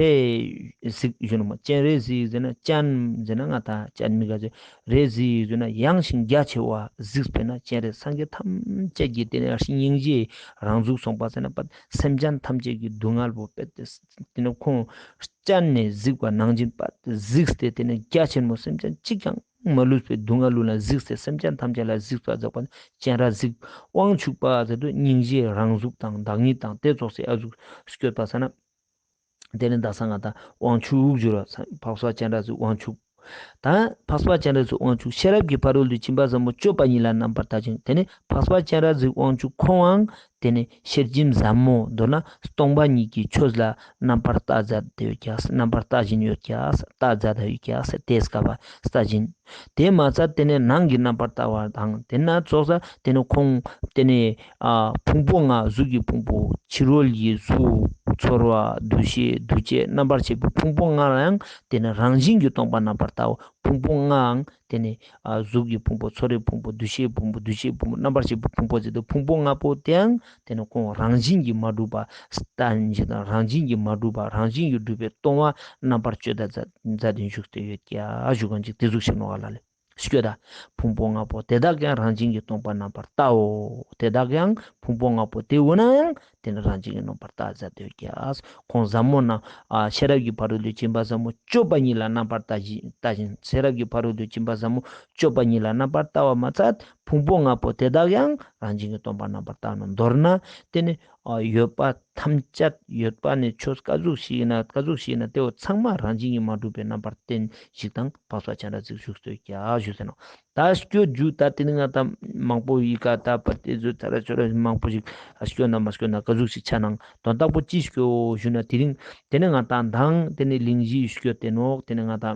གཟིགས་ཞུ་ནོག་མ། སྤྱན་རས་གཟིགས་ཟེར་ན་སྤྱན་ཟེར་ན་ང་ཏང་སྤྱན་མི་ག་ཟེར། རས་གཟིགས་ཟེར་ན་ཡངས་ཤིང་རྒྱ་ཆེ་བ། གཟིགས་པས་ན་སྤྱན་རས། སངས་རྒྱས་ཐམས་ཅད་ཀྱི་དེ་ནས་སྙིང་རྗེ་རང་གཟུགས་སོང་པ་ཟེར་ན་པ་སེམས་ཅན་ཐམས་ཅད་ཀྱི་སྡུག་བསྔལ་པོ་པད་དེ་ནས་ཁོང་སྤྱན་ནས་གཟིགས་པ་ནང་བཞིན་པ་གཟིགས་ཏེ་དེ་ནས་རྒྱ་ཆེན་མོ་སེམས་ཅན་གཅིག་ཀྱང་མ་ལུས་པའི་སྡུག་བསྔལ་ལུ་ལ་གཟིགས་ཏེ་སེམས་ཅན་ཐམས་ཅད་ལ་གཟིགས་པ་ཟེར་པ་སྤྱན་རས་གཟིགས། དབང་ཕྱུག་པ་ཟེར་དུས་སྙིང་རྗེ་རང་གཟུགས་དང་བདག་ཉིད་དང་དེ་ཙོགས་སེ་ཨ་ཟུག་སྐྱོད་པ་ས་ན། དེ་ནས་ད་ས་ང་ཏང་དབང་ཕྱུག་ཞུ་ར་འཕགས་པ་སྤྱན་རས་གཟིགས་དབང་ཕྱུག། ད་འཕགས་པ་སྤྱན་རས་གཟིགས་དབང་ཕྱུག་ཤེས་རབ་ཀྱི་ཕ་རོལ་ཏུ་ཕྱིན་པ་ཟབ་མོ་སྤྱོད་པ་ཉིད་ལ་རྣམ་པར་ལྟ་ཞིང་། དེ་ནས་འཕགས་པ་སྤྱན་རས་གཟིགས་དབང་ཕྱུག་ཁོང་ཡང་དེ་ནས་ཤེར་ཕྱིན་ཟབ་མོ་མདོར་ན་སྟོང་པ་ཉིད་ཀྱི་ཆོས་ལ་རྣམ་པར་ལྟ་མཛད་དེ་ཡོད་ཀྱག་རྣམ་པར་ལྟ་བཞིན་ཡོད་ཀྱག་ལྟ་མཛད་དེ་ཡོད་ཀྱག་དེ་སྐབས་ལྟ་བཞིན། དེ་མ་ཚད་དེ་ནས་ནང་གི་རྣམ་པར་ལྟ་བ་དང་དེ་ན་ཙོགས་ས་དེ་ནས་ཁོང་དེ་ནས་ཨ་ཕུང་པོ་ལྔ། གཟུགས་ཀྱི་ཕུང་པོ། ཕྱི་རོལ་གྱི་གཟུགས། ཚོར་བ། འདུ་ཤེས། འདུ་བྱེད། རྣམ་པར་ཤེས་པའི་ཕུང་པོ་ལྔ་ལ་ཡང་དེ་ནས་རང་བཞིན་གྱིས་སྟོང་པ་རྣམ་པར་ལྟའོ། ཕུང་པོ་ལྔའང་དེ་ནས་ཨ་གཟུགས་ཀྱི་ཕུང་པོ། ཚོར་བའི་ཕུང་པོ། འདུ་ཤེས་ཕུང་པོ། འདུ་བྱེད་ཕུང་པོ། རྣམ་པར་ཤེས་པའི་ཕུང་པོ་ཟེར་ཏེ་ཕུང་པོ་ལྔ་པོ་དེའང་དེ་ནས་ཁོང་རང་བཞིན་གྱིས་མ་གྲུབ་པ་ལྟ་ཞིང་དང་རང་བཞིན་གྱིས་མ་གྲུབ་པ་རང་བཞིན་གྱིས་གྲུབ་པའི་སྟོང་པ་རྣམ་པར་དཔྱོད་ད་མཛད་དེ་བཞུགས་ཏེ་ཡོད་ཀྱག་ཞུ་མཁན་ཅིག་དེ་ཟུག་ཤིག་ནོག་ལ་ལེ། སྐྱོད་ད། ཕུང་པོ་ལྔ་པོ་དེ་དག་ཀྱང་རང་བཞིན་གྱིས་སྟོང་པ་རྣམ་པར་ལྟའོ། དེ་དག་ཀྱང་ཕུང་པོ་ལྔ་པོ་དེ་འོ་ན་ཡང་དེ་ནི་རང་བཞིན་གྱིས་རྣམ་པར་ལྟ་མཛད་དེ་ཡོད་ཀྱག་ཁོང་ཟབ་མོ་ན་ཨ་ཤེས་རབ་ཀྱི་ཕ་རོལ་ཏུ་ཕྱིན་པ་ཟབ་མོ་སྤྱོད་པ་ཉིད་ལ་རྣམ་པར་ལྟ་ཞིང་ལྟ་ཞིང་། ཤེས་རབ་ཀྱི་ཕ་རོལ་ཏུ་ཕྱིན་པ་ཟབ་མོ་སྤྱོད་པ་ཉིད་ལ་རྣམ་པར་ལྟ་བ་མ་ཚད་ཕུང་པོ་ལྔ་པོ་དེ་དག་ཀྱང་རང་བཞིན་གྱིས་སྟོང་པ་རྣམ་པར་ལྟ་ནོག་མདོར་ན་དེ་ནི་ཨ་ཡོད་པ་ཐམས་ཅད་ཡོད་པ་ནི་ཆོས་ག་ཟུག་ཞིག་ཡིན་ན་ག་ཟུག་ཞིག་ཡིན་ན་དེ་བོ་ཚང་མ་རང་བཞིན་གྱིས་མ་གྲུབ་པའི་རྣམ་པར་བསྟན་ཞིག་དང་འཕགས་པ་སྤྱན་རས་གཟིགས་བཞུགས་སྟོད་ཀྱག་ཞུས་ཟེར་ནོག་ད་སྐྱོད་རྒྱུ་ད་དེ་ནི་ང་ད་མང་པོ་ཡི་ག་ད་པ་དེ་ཚོ་ཚ་ར་ཆོ་ར་མང་པོ་ཞིག་ཨ་སྐྱོད་ན་མ་སྐྱོད་ན་ག་ཟུག་ཞིག་ཆ་ནང་དོན་དག་པོ་ཅི་སྐྱོད་ཞུ་ན་དེ་རིང་དེ་ནི་ང་ད་མདང་དེ་ནི་གླིང་བཞི་སྐྱོད་དེ་ནོག་དེ་ནི་ང་ད་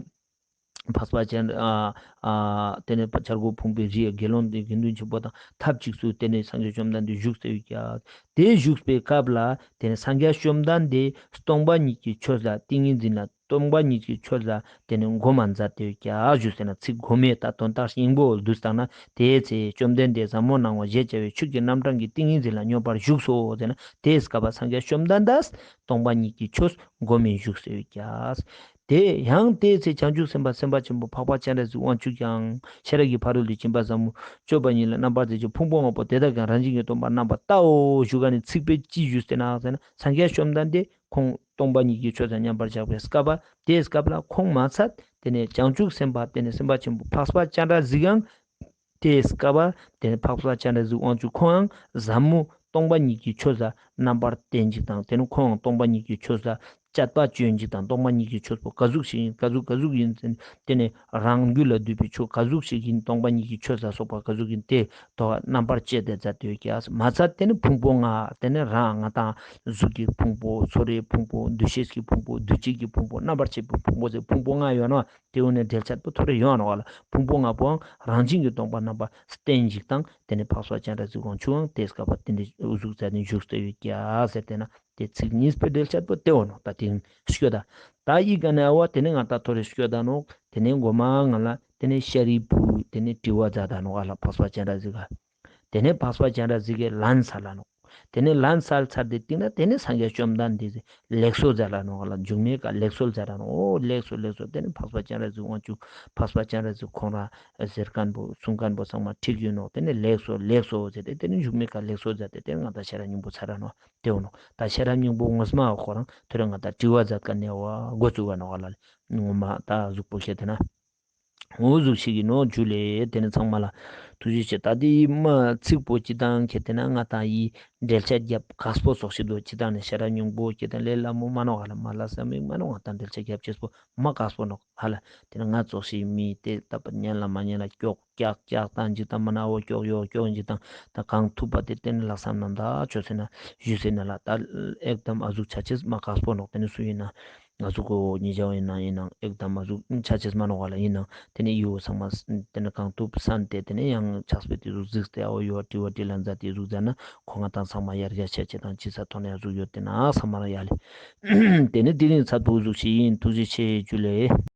འཕགས་པ་སྤྱན་ཨ་ཨ་དེ་ནས་བྱ་རྒོད་ཕུང་པོའི་རིའི་དགེ་སློང་དེ་དགེ་འདུན་ཆེན་པོ་དང་ཐབས་ཅིག་སུ་དེ་ནས་སངས་རྒྱས་བཅོམ་ལྡན་འདས་བཞུགས་སྟེ་ཡོད་ཀྱག་དེ་བཞུགས་པའི་སྐབས་ལ་དེ་ནས་སངས་རྒྱས་བཅོམ་ལྡན་འདས་སྟོང་པ་ཉིད་ཀྱི་ཆོས་ལ་ཏིང་ངེ་འཛིན་ལ་སྟོང་པ་ཉིད་ཀྱི་ཆོས་ལ་དེ་ནས་སྒོམ་མཛད་དེ་ཡོད་ཀྱག་ཞུས་ཟེར་ན་ཚིག་སྒོམ་མེད་ད་དོན་དག་སྙིང་པོ་བསྡུས་བཏང་ན་དེའི་ཚེ་བཅོམ་ལྡན་འདས་ཟབ་མོ་སྣང་བ་ཞེས་བྱ་བའི་ཆོས་ཀྱི་རྣམ་གྲངས་ཀྱི་ཏིང་ངེ་འཛིན་ལ་སྙོམས་པར་ཞུགས་སོ་ཟེར་ན་དེའི་སྐབས་ལ་སངས་རྒྱས་བཅོམ་ལྡན་འདས་སྟོང་པ་ཉིད་ཀྱི་ཆོས་སྒོམ་མེད་བཞུགས་སྟེ་ཡོད་ཀྱག་དེ་ཡང་དེའི་ཚེ་བྱང་ཆུབ་སེམས་དཔའ་སེམས་དཔའ་ཆེན་པོ་འཕགས་པ་སྤྱན་རས་གཟིགས་དབང་ཕྱུག་ཀྱང་ཤེས་རབ་ཀྱི་ཕ་རོལ་ཏུ་ཕྱིན་པ་ཟབ་མོ་སྤྱོད་པ་ཉིད་ལ་རྣམ་པར་ལྟ་ཞིང་ཕུང་པོ་ལྔ་པོ་དེ་དག་ཀྱང་རང་བཞིན་གྱིས་སྟོང་པར་རྣམ་པར་ལྟའོ་ཞུ་ག་ནི་ཚིག་པོའི་ཅི་ཞུས་ཏེ་ན་ཟེར་ན་སངས་རྒྱས་བཅོམ་ལྡན་འདས་ཁོང་སྟོང་པ་ཉིད་ཀྱི་ཆོས་དང་མཉམ་པར་བཞག་པའི་སྐབས་པ་དེའི་སྐབས་ལ་ཁོང་མ་ཚད་དེ་ནས་བྱང་ཆུབ་སེམས་དཔའ་དེ་ནས་སེམས་དཔའ་ཆེན་པོ་འཕགས་པ་སྤྱན་རས་གཟིགས་ཀྱང་དེའི་སྐབས་པ་དེ་ནས་འཕགས་པ་སྤྱན་རས་གཟིགས་དབང་ཕྱུག་ཁོང་ཡང་ཟབ་མོ་སྟོང་པ་ཉིད་ཀྱི་ཆོས་ལ་རྣམ་པར་བསྟན་ཅིག་དང་དེ་ནས་ཁོང་ཡང་སྟོང་པ་ཉིད་ཀྱི་ཆོས་ལ་དཔྱད་པ་བཅོས་ཅིག་དང་སྟོང་པ་ཉིད་ཀྱི་ཆོས་པོ་ག་ཟུག་ཞིག་ཡིན་ག་ཟུག་ག་ཟུག་ཡིན་ཟེར་དེ་ནས་རང་རྒྱུད་ལ་འདུས་པའི་ཆོས་ག་ཟུག་ཞིག་ཡིན་སྟོང་པ་ཉིད་ཀྱི་ཆོས་ལ་སོགས་པ་ག་ཟུག་ཡིན་དེ་དོ་རྣམ་པར་དཔྱད་དེ་མཛད་དེ་ཡོད་ཀྱག་མ་ཚད་དེ་ནས་ཕུང་པོ་ལྔ་དེ་ནས་རང་ང་དང་གཟུགས་ཀྱི་ཕུང་པོ་ཚོར་བའི་ཕུང་པོ་འདུ་ཤེས་ཀྱི་ཕུང་པོ་འདུ་བྱེད་ཀྱི་ཕུང་པོ་རྣམ་པར་ཤེས་པའི་ཕུང་པོ་ཟེར་ཕུང་པོ་ལྔ་ཡོད་ནོག་དེ་འོ་ནས་འགྲེལ་བཤད་པོ་ཐོ་རེ་ཡོང་ནོག་ལ། ཕུང་པོ་ལྔ་པོའང་རང་བཞིན་གྱིས་སྟོང་པ་རྣམ་པར་བསྟན་ཞིག་དང་དེ་ནས་འཕགས་པ་སྤྱན་རས་གཟིགས་དབང་ཕྱུག་ཡང་དེ་སྐབས་པ་དེ་འདྲའི་གཟུགས་མཛད་ནས་བཞུགས་ཏེ་ཡོད་ཀྱག་ཟེར་ཏེ་ན་དེ་ཚིག་གཉིས་པའི་འགྲེལ་བཤད་པོ་དེ་འོ་ནོག་ད་དེ་སྐྱོད་ད། ད་ཡི་ག་ནས་ཨ་བ་དེ་ནས་ང་ད་ཐོ་རེ་སྐྱོད་ད་ནོག་དེ་ནས་མགོ་མ་ང་ལ་དེ་ནས་ཤཱ་རིའི་བུ་དེ་ནས་དྲི་བ་མཛད་ད་ནོག་ཨ་ལ་འཕགས་པ་སྤྱན་རས་གཟིགས་ག་དེ་ནས་འཕགས་པ་སྤྱན་རས་གཟིགས་ཀྱིས་ལན་སལ་ལ་ནོག་དེ་ནས་ལན་སལ་ཚར་ཏེ་སྟིང་ན་དེ་ནས་སངས་རྒྱས་བཅོམ་ལྡན་འདས་ཀྱིས་ལེགས་སོ་མཛད་ལ་ནོག་ལ། མཇུག་མའི་ཀ་ལེགས་སོ་མཛད་ལ་ནོག་འོ་ལེགས་སོ་ལེགས་སོ། དེ་ནས་འཕགས་པ་སྤྱན་རས་གཟིགས་དབང་ཕྱུག་འཕགས་པ་སྤྱན་རས་གཟིགས་ཁོང་རང་ཟེར་མཁན་པོ་གསུང་མཁན་པོ་ཚང་མ་འགྲིག་ཡོད་ནོག་དེ་ནས་ལེགས་སོ་ལེགས་སོ་ཟེར་ཏེ་དེ་ནས་མཇུག་མའི་ཀ་ལེགས་སོ་མཛད་དེ་དེ་ནས་ང་ད་ཤེས་རབ་སྙིང་པོ་ཚར་ར་ནོག་དེ་འོ་ནོག་ད་ཤེས་རབ་སྙིང་པོ་ངོ་མ་ཁོ་རང་ཐོ་རེ་ང་ད་དྲི་བ་མཛད་མཁན་ནས་བ་འགོ་བཙུགས་པ་ནོག་ལ། ངོ་མ་ད་གཟུགས་པོ་བཤད་དེ་ན། འོ་ཟུག་ཤིག་གི་ནོ་ཇུ་ལེ། དེ་ནས་ཚང་མ་ལ་ཐུགས་རྗེ་ཆེ། ད་དེ་ཡི་མ་ཚིག་པོ་ཅི་དང་ཁྱེད་དེ་ན་ང་དང་ཡི་འགྲེལ་བཤད་རྒྱབ་དཀགས་པོ་ཙོགས་ཤིག་འདུག་ཅི་དང་ནས་ཤེས་རབ་སྙིང་པོ་ཁྱེད་དེ་ལས་སླ་མོ་མ་ནོག་ཧ་ལ། མ་ལ་ས་མིག་མ་ནོག་ང་དང་འགྲེལ་བཤད་རྒྱབ་ཅེས་པོ་མ་དཀགས་པོ་ནོག་ཧ་ལ། དེ་ནས་ང་ཙོགས་ཤིག་མི་དེ་ད་པ་ཉན་ལ་མ་ཉན་ལ་ཀྱོག་ཀྱག་ཀྱག་དང་ཅི་དང་མ་ན་འོ་ཀྱོག་ཡོ་ཀྱོག་ཅི་དང་ད་གང་ཐུབ་པ་དེ་དེ་ནས་ལྷག་བསམ་རྣམ་དག་ཅོས་ཟེར་ན་ཞུས་ཟེར་ན་ལ། ད་ཨེག་དམ་ཨ་ཟུག་ཆ་ཅེས་མ་དཀགས་པོ་ནོག་དེ་ནས་སུ་ཡིན་ན། ང་ཚོ་གོ་ཉེ་ཆར་ཡིན་ན་ཡིན་ནང་ཨེག་དམ་ཨ་ཟུག་ཆ་ཅེས་མ་ནོག་ག་ལ། ཡིན་ནང་དེ་ནས་ཡུལ་ཚང་མ་དེ་ནས་གང་ཐུབ་སན་ཏེ་དེ་ནས་ཡང་ཕྱག་དཔེ་དེ་ཟུག་གཟིགས་ཏེ་ཨ་བོ་ཡོད་དྲི་བ་དྲི་ལན་མཛད་དེ་ཟུག་མཛད་ན་ཁོ་ང་དང་ཚང་མ་ཡར་རྒྱས་ཆ་ཅེས་དང་ཅི་ས་ཐོག་ནས་ཨ་ཟུག་ཡོད་དེ་ན་ཚང་མ་རང་ཡ་ལེ། དེ་ནས་དེ་རིང་ཚར་དུ་ཟུག་ཤིག་ཡིན། ཐུགས་རྗེ་ཆེ་ཇུ་ལེ།